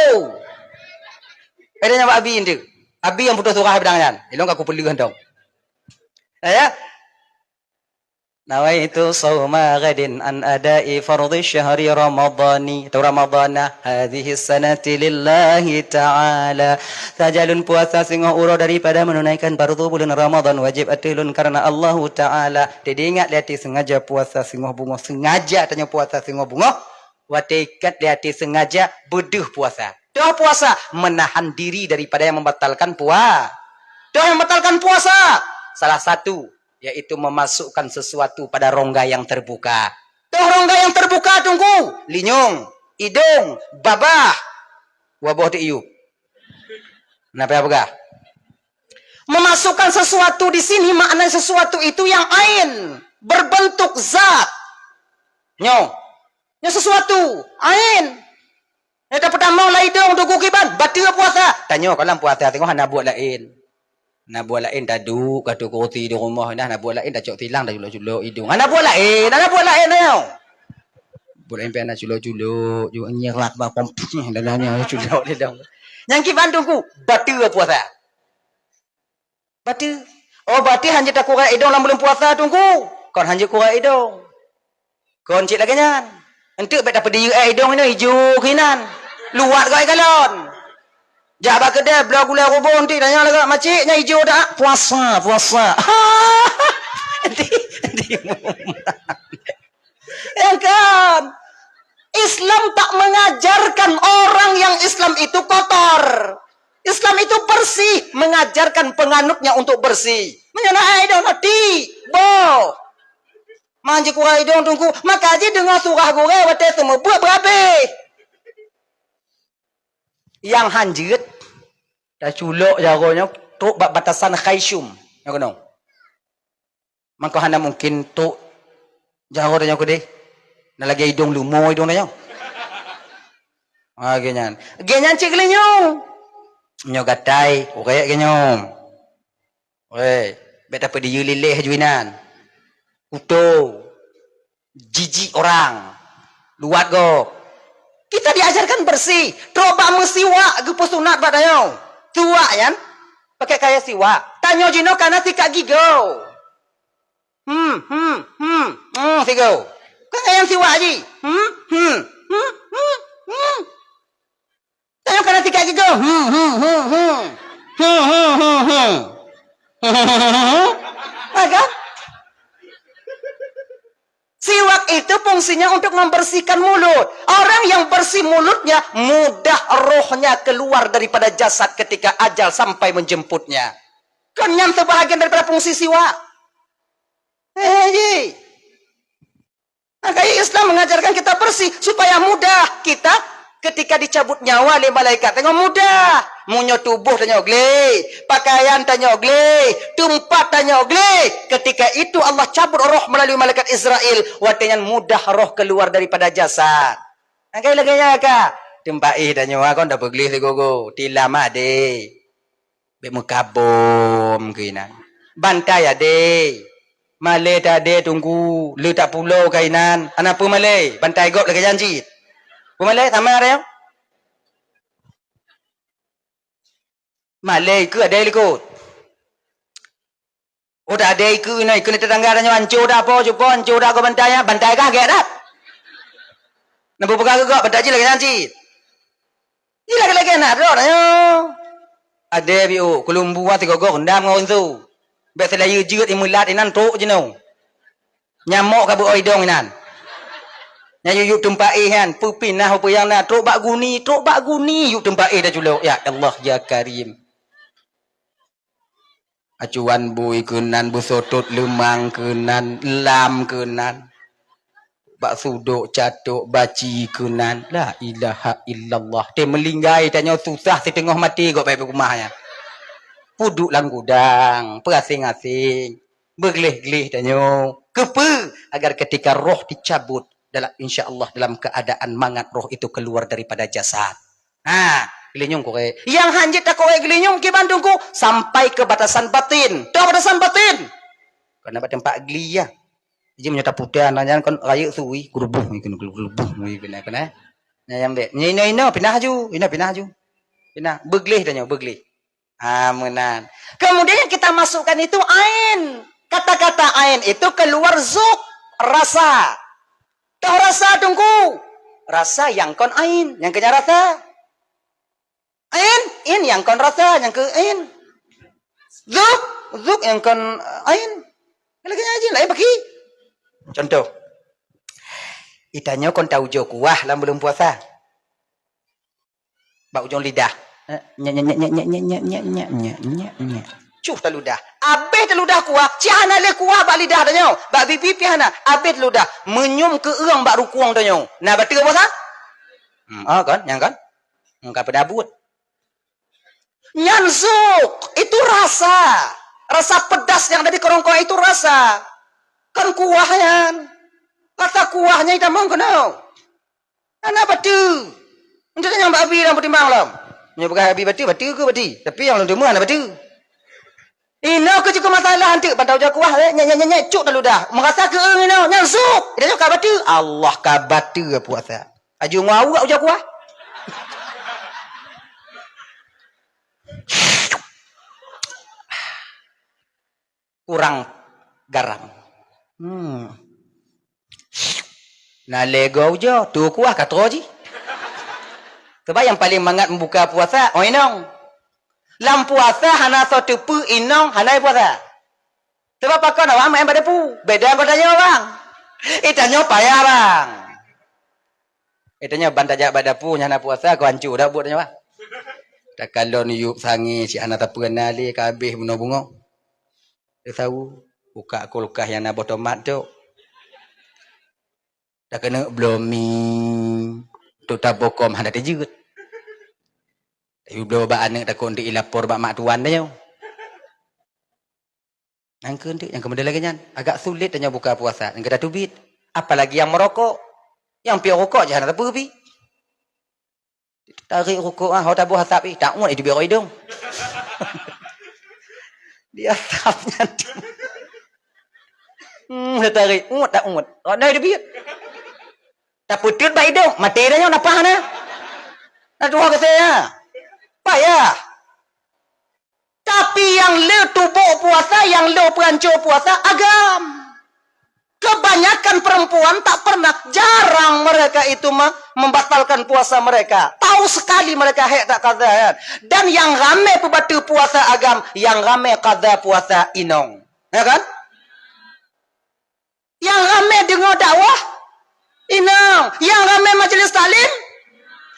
Ada nyang bak abi nyoe. Abi nyang putôh surah bidang nyan. Ilong ka kupeuleueh dong. Ya. Nawaitu shauma ghadin an ada'i fardhi syahri ramadhani, atau ramadhana hadhihi sanati lillahi ta'ala. Sajan lôn puasa singoh uroe daripada menunaikan fardu buleuen Ramadhan wajéb ateueh lôn kareuna Allahu Ta'ala. Teuingat lé até sengaja puasa singoh beungoh, sengaja tanyoe puasa singoh beungoh. Watée ikat lé até sengaja beudeuh puasa. Toh puasa menahan diri daripada yang membatalkan pua-, toh yang membatalkan puasa. Salah satu yaitu memasukkan sesuatu pada rongga yang terbuka. Toh rongga yang terbuka, Teungku? Linyong, idong, babah, waboh teuiyup. Napa peugah? Memasukkan sesuatu di sini makna sesuatu itu yang ain, berbentuk zat. Nyoe, nyoe sesuatu ain. Nyata peutamong lam idong Teungku kiban, bateue puasa. Tanyoe ka lam puasa teungoh hana buet laén. Hana buet laén taduek ka tukoh ti di rumoh, nah, hana buet laén tacok tilang taculok-culok idong. Hana buet laén, hana buet laén tanyoe. Buet laén pih hana culok-culok, ju nyerak ba pom dalam nyoe culok di dong. Nyang kiban Teungku, bateue puasa. Bateue. Oh, bateue hanjeuet takurek idong lam buleuen puasa Teungku. Kon hanjeuet kurek idong. Kon cit lagée nyan. Enteuk bék tapeudiyeu ék idong inoe ijo keunan. Luwat goe galon. Jak bak keudè bloe gulai rubon ti tanyong lagak macik nyan ijo dak? Puasa, puasa. Enti, enti. Ya kan? Islam tak mengajarkan orang yang Islam itu kotor. Islam itu bersih, mengajarkan penganutnya untuk bersih. Meunyoe na idong na ti, boh. Manjeuet kurek idong Teungku, maka jideungoe surah gurée watée seumeubeuet beurabeh. Nyang hanjeuet taculok jaroe nyoe trok bak batasan khaisyum. Nyoe keunoe. Mangko hana mungkin trok jaroe tanyoe keudeh. Na lagée idong leumo idong tanyoe. Ha, lagée nyan. Lagée nyan cit geulinyueng. Nyoe gatai, kurek geunyueng. Weh, bék tapeudiyeu lileh ju inan. Kuto, jijik orang, luwat gob. Kita diajarkan bersih. Trok bak meusiwak geupeusunat bak tanyoe. Siwak nyan pakai kaya siwak. Tanyoe jinoe kana sikat gigoe. Hmm, hmm, hmm, hmm, sigoe. Kan kaya siwak ji. Hmm, hmm, hmm, hmm, hmm. Tanyoe kana sikat gigoe. Hmm, hmm, hmm, hmm. Hmm, hmm, hmm, hmm. Hmm, hmm, hmm, hmm. Ha, kan? Siwak itu fungsinya untuk membersihkan mulut. Orang yang bersih mulutnya, mudah rohnya keluar daripada jasad ketika ajal sampai menjemputnya. Kon nyan sebahagian daripada fungsi siwak. Eh, ji. Maka Islam mengajarkan kita bersih supaya mudah kita ketika dicabut nyawa lé malaikat. Tengok mudah. Meunyoe tuboh tanyoe gleh, pakaian tanyoe gleh, teumpat tanyoe gleh, ketika itu Allah cabut roh melalui malaikat Israel. Watée nyan mudah roh keluar daripada jasad. Maka lagée nyan ka. Teumpat éh tanyoe kon tapeugleh sigoe-goe. Tilam adé. Bék meukabom keuinan. Bantai adé. Malée tadé Teungku, le tapulo kainan. Ana peue malée, bantai gob lagée nyan cit. Peue malée sama ada nyoe? Malée keu adé likot. Oh, tak adé ikeu inoe, ikeu tetangga tanyoe anco dah po, cupo anco dah gob bantai nyan, bantai kah gét dah. Nang peugah keu gob bantai cit lagée nyan cit. Ilagée-lagée na droe nyoe. Adé biôh, keulumbu sigoe-goe rendam ngon su. Bék seulayeue jeuet imeulat inan trok jinoe. Nyamok ka beuoi dong inan. Nyan yub-yub teumpat éh nyan, peupinah peue nyang na, trok bak guni, trok bak guni yub teumpat éh taculok. Ya Allah, ya Karim. Acuan bui keunan, beusotot leumang keunan, lam keunan. Bak sudok catok baci keunan. La ilaha illallah. Teumeulinggai tanyoe susah siteungoh maté gob bak keumah nyan. Peuduek lam gudang, peuaseng-aseng. Beugleh-gleh tanyoe. Keupeue? Agar ketika roh dicabut, dalam, insya Allah dalam keadaan mangat roh itu keluar daripada jasad. Ha, geulinyueng kurek. Nyang hanjeuet takurek geulinyueng kiban Teungku sampai ke batasan batin. Toh batasan batin. Kon na bak teumpat gli ya. Ji meunyoe taputéh aneuk nyan kon rayeuk sui, geulubuh ngon keuneuk, geulubuh ngon keuneuk, keuneuk. Nyan nyang bék. Meunyoe inoe-inoe pinah aju, inoe pinah aju. Pinah, beugleh tanyoe, beugleh. Ha, meunan. Kemudian yang kita masukkan itu ain. Kata-kata ain itu keluar zuk, rasa. Toh rasa, Teungku? Rasa nyang kon ain, nyang keu nyan rasa. Ain, in nyang kon rasa, nyang keu ain. Zuk, zuk nyang kon, eh, ain. Lagèe nyan jih, laén pakri. Contoh. Geutanyoe kon taujoe kuah lam buleuen puasa. Bak ujong lidah. Eh, nyek, nyek, nyek. Cuh taludah. Abéh taludah kuah, cit hana lé kuah bak lidah tanyoe, bak bibi pih hana. Abéh taludah. Meunyum keueung bak rukueng tanyoe. Na bateue puasa? Hmm, oh, kan? Nyang kan? Nyang ka peudabut. Nyan zuk, itu rasa. Rasa pedas yang ada di kerongkong itu rasa. Kan kuah nyan. Rasa kuah nyan itamong keunoe. Hana bateue. Untuk nyang bak abi lam peutimang lom. Nyoe peugah abi bateue, bateue keu bateue. Tapi nyang lôn deungoe hana bateue. Inoe keu jeuet keu masalah anteuk, ban taujoe kuah, eh, nyek, nyek, nyek, nyek, cuk taludah. Meurasa keueung inoe, nyan zuk. Inoe ka bateue. Allah ka bateue puasa. Aju ngua uak ujoe kuah. Kurang garam. Hmm. Na lé goe ujoe, tu kuah ka troe jih. Sebab nyang paleng mangat meubuka puasa, oh inong. Lam puasa hana soe teupeu inong hana puasa. Sebab pakon awak maén bak dapu. Beda ngon tanyoe, bang. Eh, tanyoe payah, bang. Eh, tanyoe ban tajak bak dapu nyan hana puasa, keu ancu dak buet tanyoe, bang. Takalon yup sangé si hana tapeue na lé ka abéh bunoe bungong. Teusawu, buka kulkas nyang na boh tomat tu. Takeuneuk bloe mi, tu tabokon hana teujeuet. Tapi bloe bak aneuk takot nteuk ilapor bak mak tuan tanyoe. Nyang keu nteuk, nyang keu model lagèe nyan, agak sulit tanyoe buka puasa, nyang keu tateubiet. Apalagi nyang meurokok. Nyang piep rokok jih hana teupeu pi. Tarék rokok, ah, ho taboh asap ih, taungot ih teubiet rot idong. Di asap nyan. Hmm, tarék, ungot tak ungot. Rot dai teubiet. Tapeuteut bak idong, maté dah nyoe, nafah na. Na tuha keu saya. Payah. Tapi nyang le tubok puasa, nyang le peuhanco puasa, agam. Kebanyakan perempuan tak pernah, jarang mereka itu me-, membatalkan puasa mereka. Tahu sekali mereka hek tak qadha, kan? Dan nyang ramé peubateue puasa agam, nyang ramé qadha puasa inong. Ya kan? Nyang ramé deungoe dakwah inong, nyang ramé majlis taklim,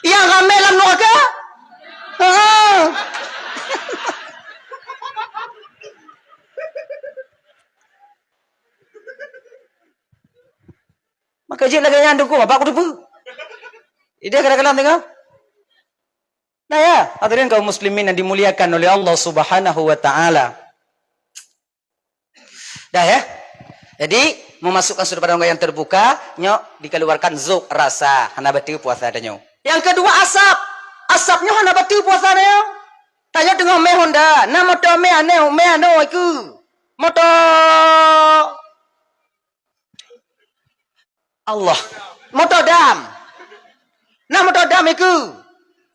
nyang ramé lam nuraka. Heeh. Maka jeuet lagèe nyan Teungku, bapak kuteupeu. Ideh kadang-kadang tengok. Nah ya, hadirin kaum muslimin yang dimuliakan oleh Allah Subhanahu wa taala. Dah ya. Jadi, memasukkan sudah pada rongga yang terbuka, nyoe dikeluarkan zuk rasa, hana bateue puasa tanyoe. Yang kedua asap. Asap nyoe hana bateue puasa tanyoe. Tanyoe teungoh mé honda, na moto mé aneh, mé aneh itu. Moto Allah. Moto dam. Nah, moto dam iku.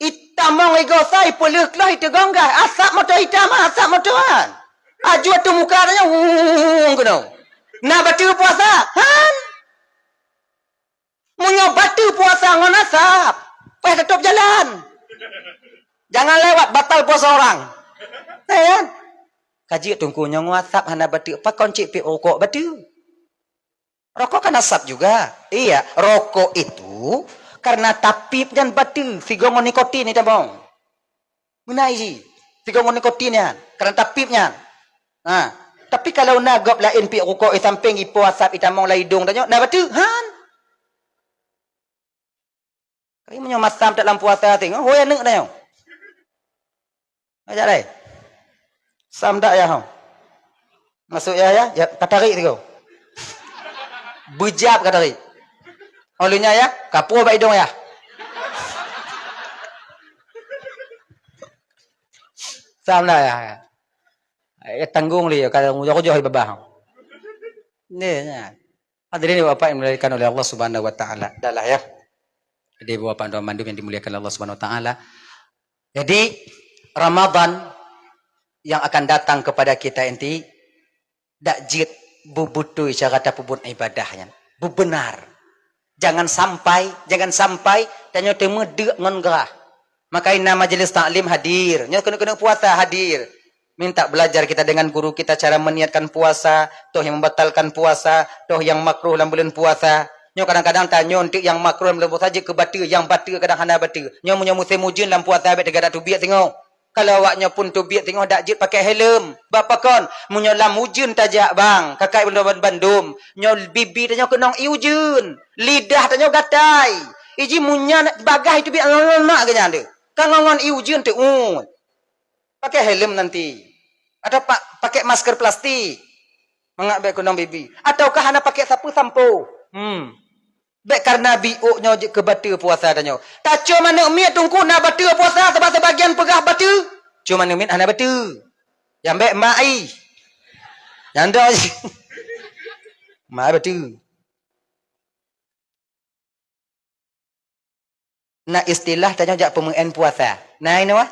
Itamong igosa, ipeuleuh kloh, iteugong gas. Asap moto itam, asap moto han. Aju ateueh muka tanyoe, hung keunoe. Nah, bateue puasa? Han. Meunyoe bateue puasa ngon asap, payah tutôp jalan. Jangan lewat, batal puasa orang. Eh, kan? Ka jeuet Teungku nyoe ngon asap hana bateue, pakon cit piep rokok bateue? Rokok kan asap juga. Iya, rokok itu karena tapiep nyan bateue, sigoe ngon nikotin itamong. Meunan jih, sigoe ngon nikotin nyan, karena tapiep nyan. Ha, tapi kalau na gob laén piep rokok, eh, sampéng ipo asap itamong lam idong tanyoe, na bateue? Han. Tapi meunyoe masam that lam puasa, tengok, hôi aneuk tanyoe. Ajak dai. Sam dak ya, ho. Masuk ya, ya, ya, ka tarik sigoe. Beujab ka tarik. Oh, lheueh nyan ya, ka puwoe bak idong ya. Sam dak ya. Ya, tanggong lé, ka joh-joh di babah. Ni, ya. Hadirin Bapak yang dimuliakan oleh Allah Subhanahu wa taala. Dah lah ya. Jadi Bapak dan mandum yang dimuliakan Allah Subhanahu wa taala. Jadi Ramadan yang akan datang kepada kita nanti Dak jeuet beubeutôi cara tapeubuet ibadah nyan. Beubeunar. Jangan sampai, jangan sampai tanyoe teumeudeuk ngon grah. Maka na majelis taklim hadir. Nyoe keuneuk-keuneuk puasa hadir. Minta belajar kita dengan guru kita cara meniatkan puasa, toh yang membatalkan puasa, toh yang makruh lam bulan puasa. Nyoe kadang-kadang tanyoe enteuk yang makruh lam bulan puasa jeuet keu bateue, yang bateue kadang hana bateue. Nyoe meunyoe musém ujeuen lam puasa bèk teuga dak teubiet singoh. Kalau awaknyoe pun teubiet singoh dak jeuet pakai helm. Bak pakon, meunyoe lam ujeuen tajak bang, kakai bandum-bandum. Nyoe bibi tanyoe keunong ié ujeuen, lidah tanyoe gatai. Iji munyan bagah itu biet ngon-ngon mak geuh nyan deuh. Ka ngon-ngon ié ujeuen teuh. Pakai helm nanti. Atau pa-, pakai masker plastik. Mangat bèk keunong bibi. Ataukah hana pakai sapeue sampo. Hmm. Bèk kareuna biôk nyoe jeuet keu bateue puasa tanyoe. Tacue manök miet teungku na bateue puasa, sabab sibagian peugah bateue. Cue manök miet hana bateue. Nyang bèk mak i. Nyang dok. Mak bateue. Na istilah tanyoe jak peumeu'en puasa. Na inoe?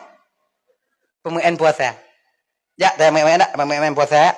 Peumeu'en puasa. Jak tanyoe meu'en dak, peumeu'en puasa.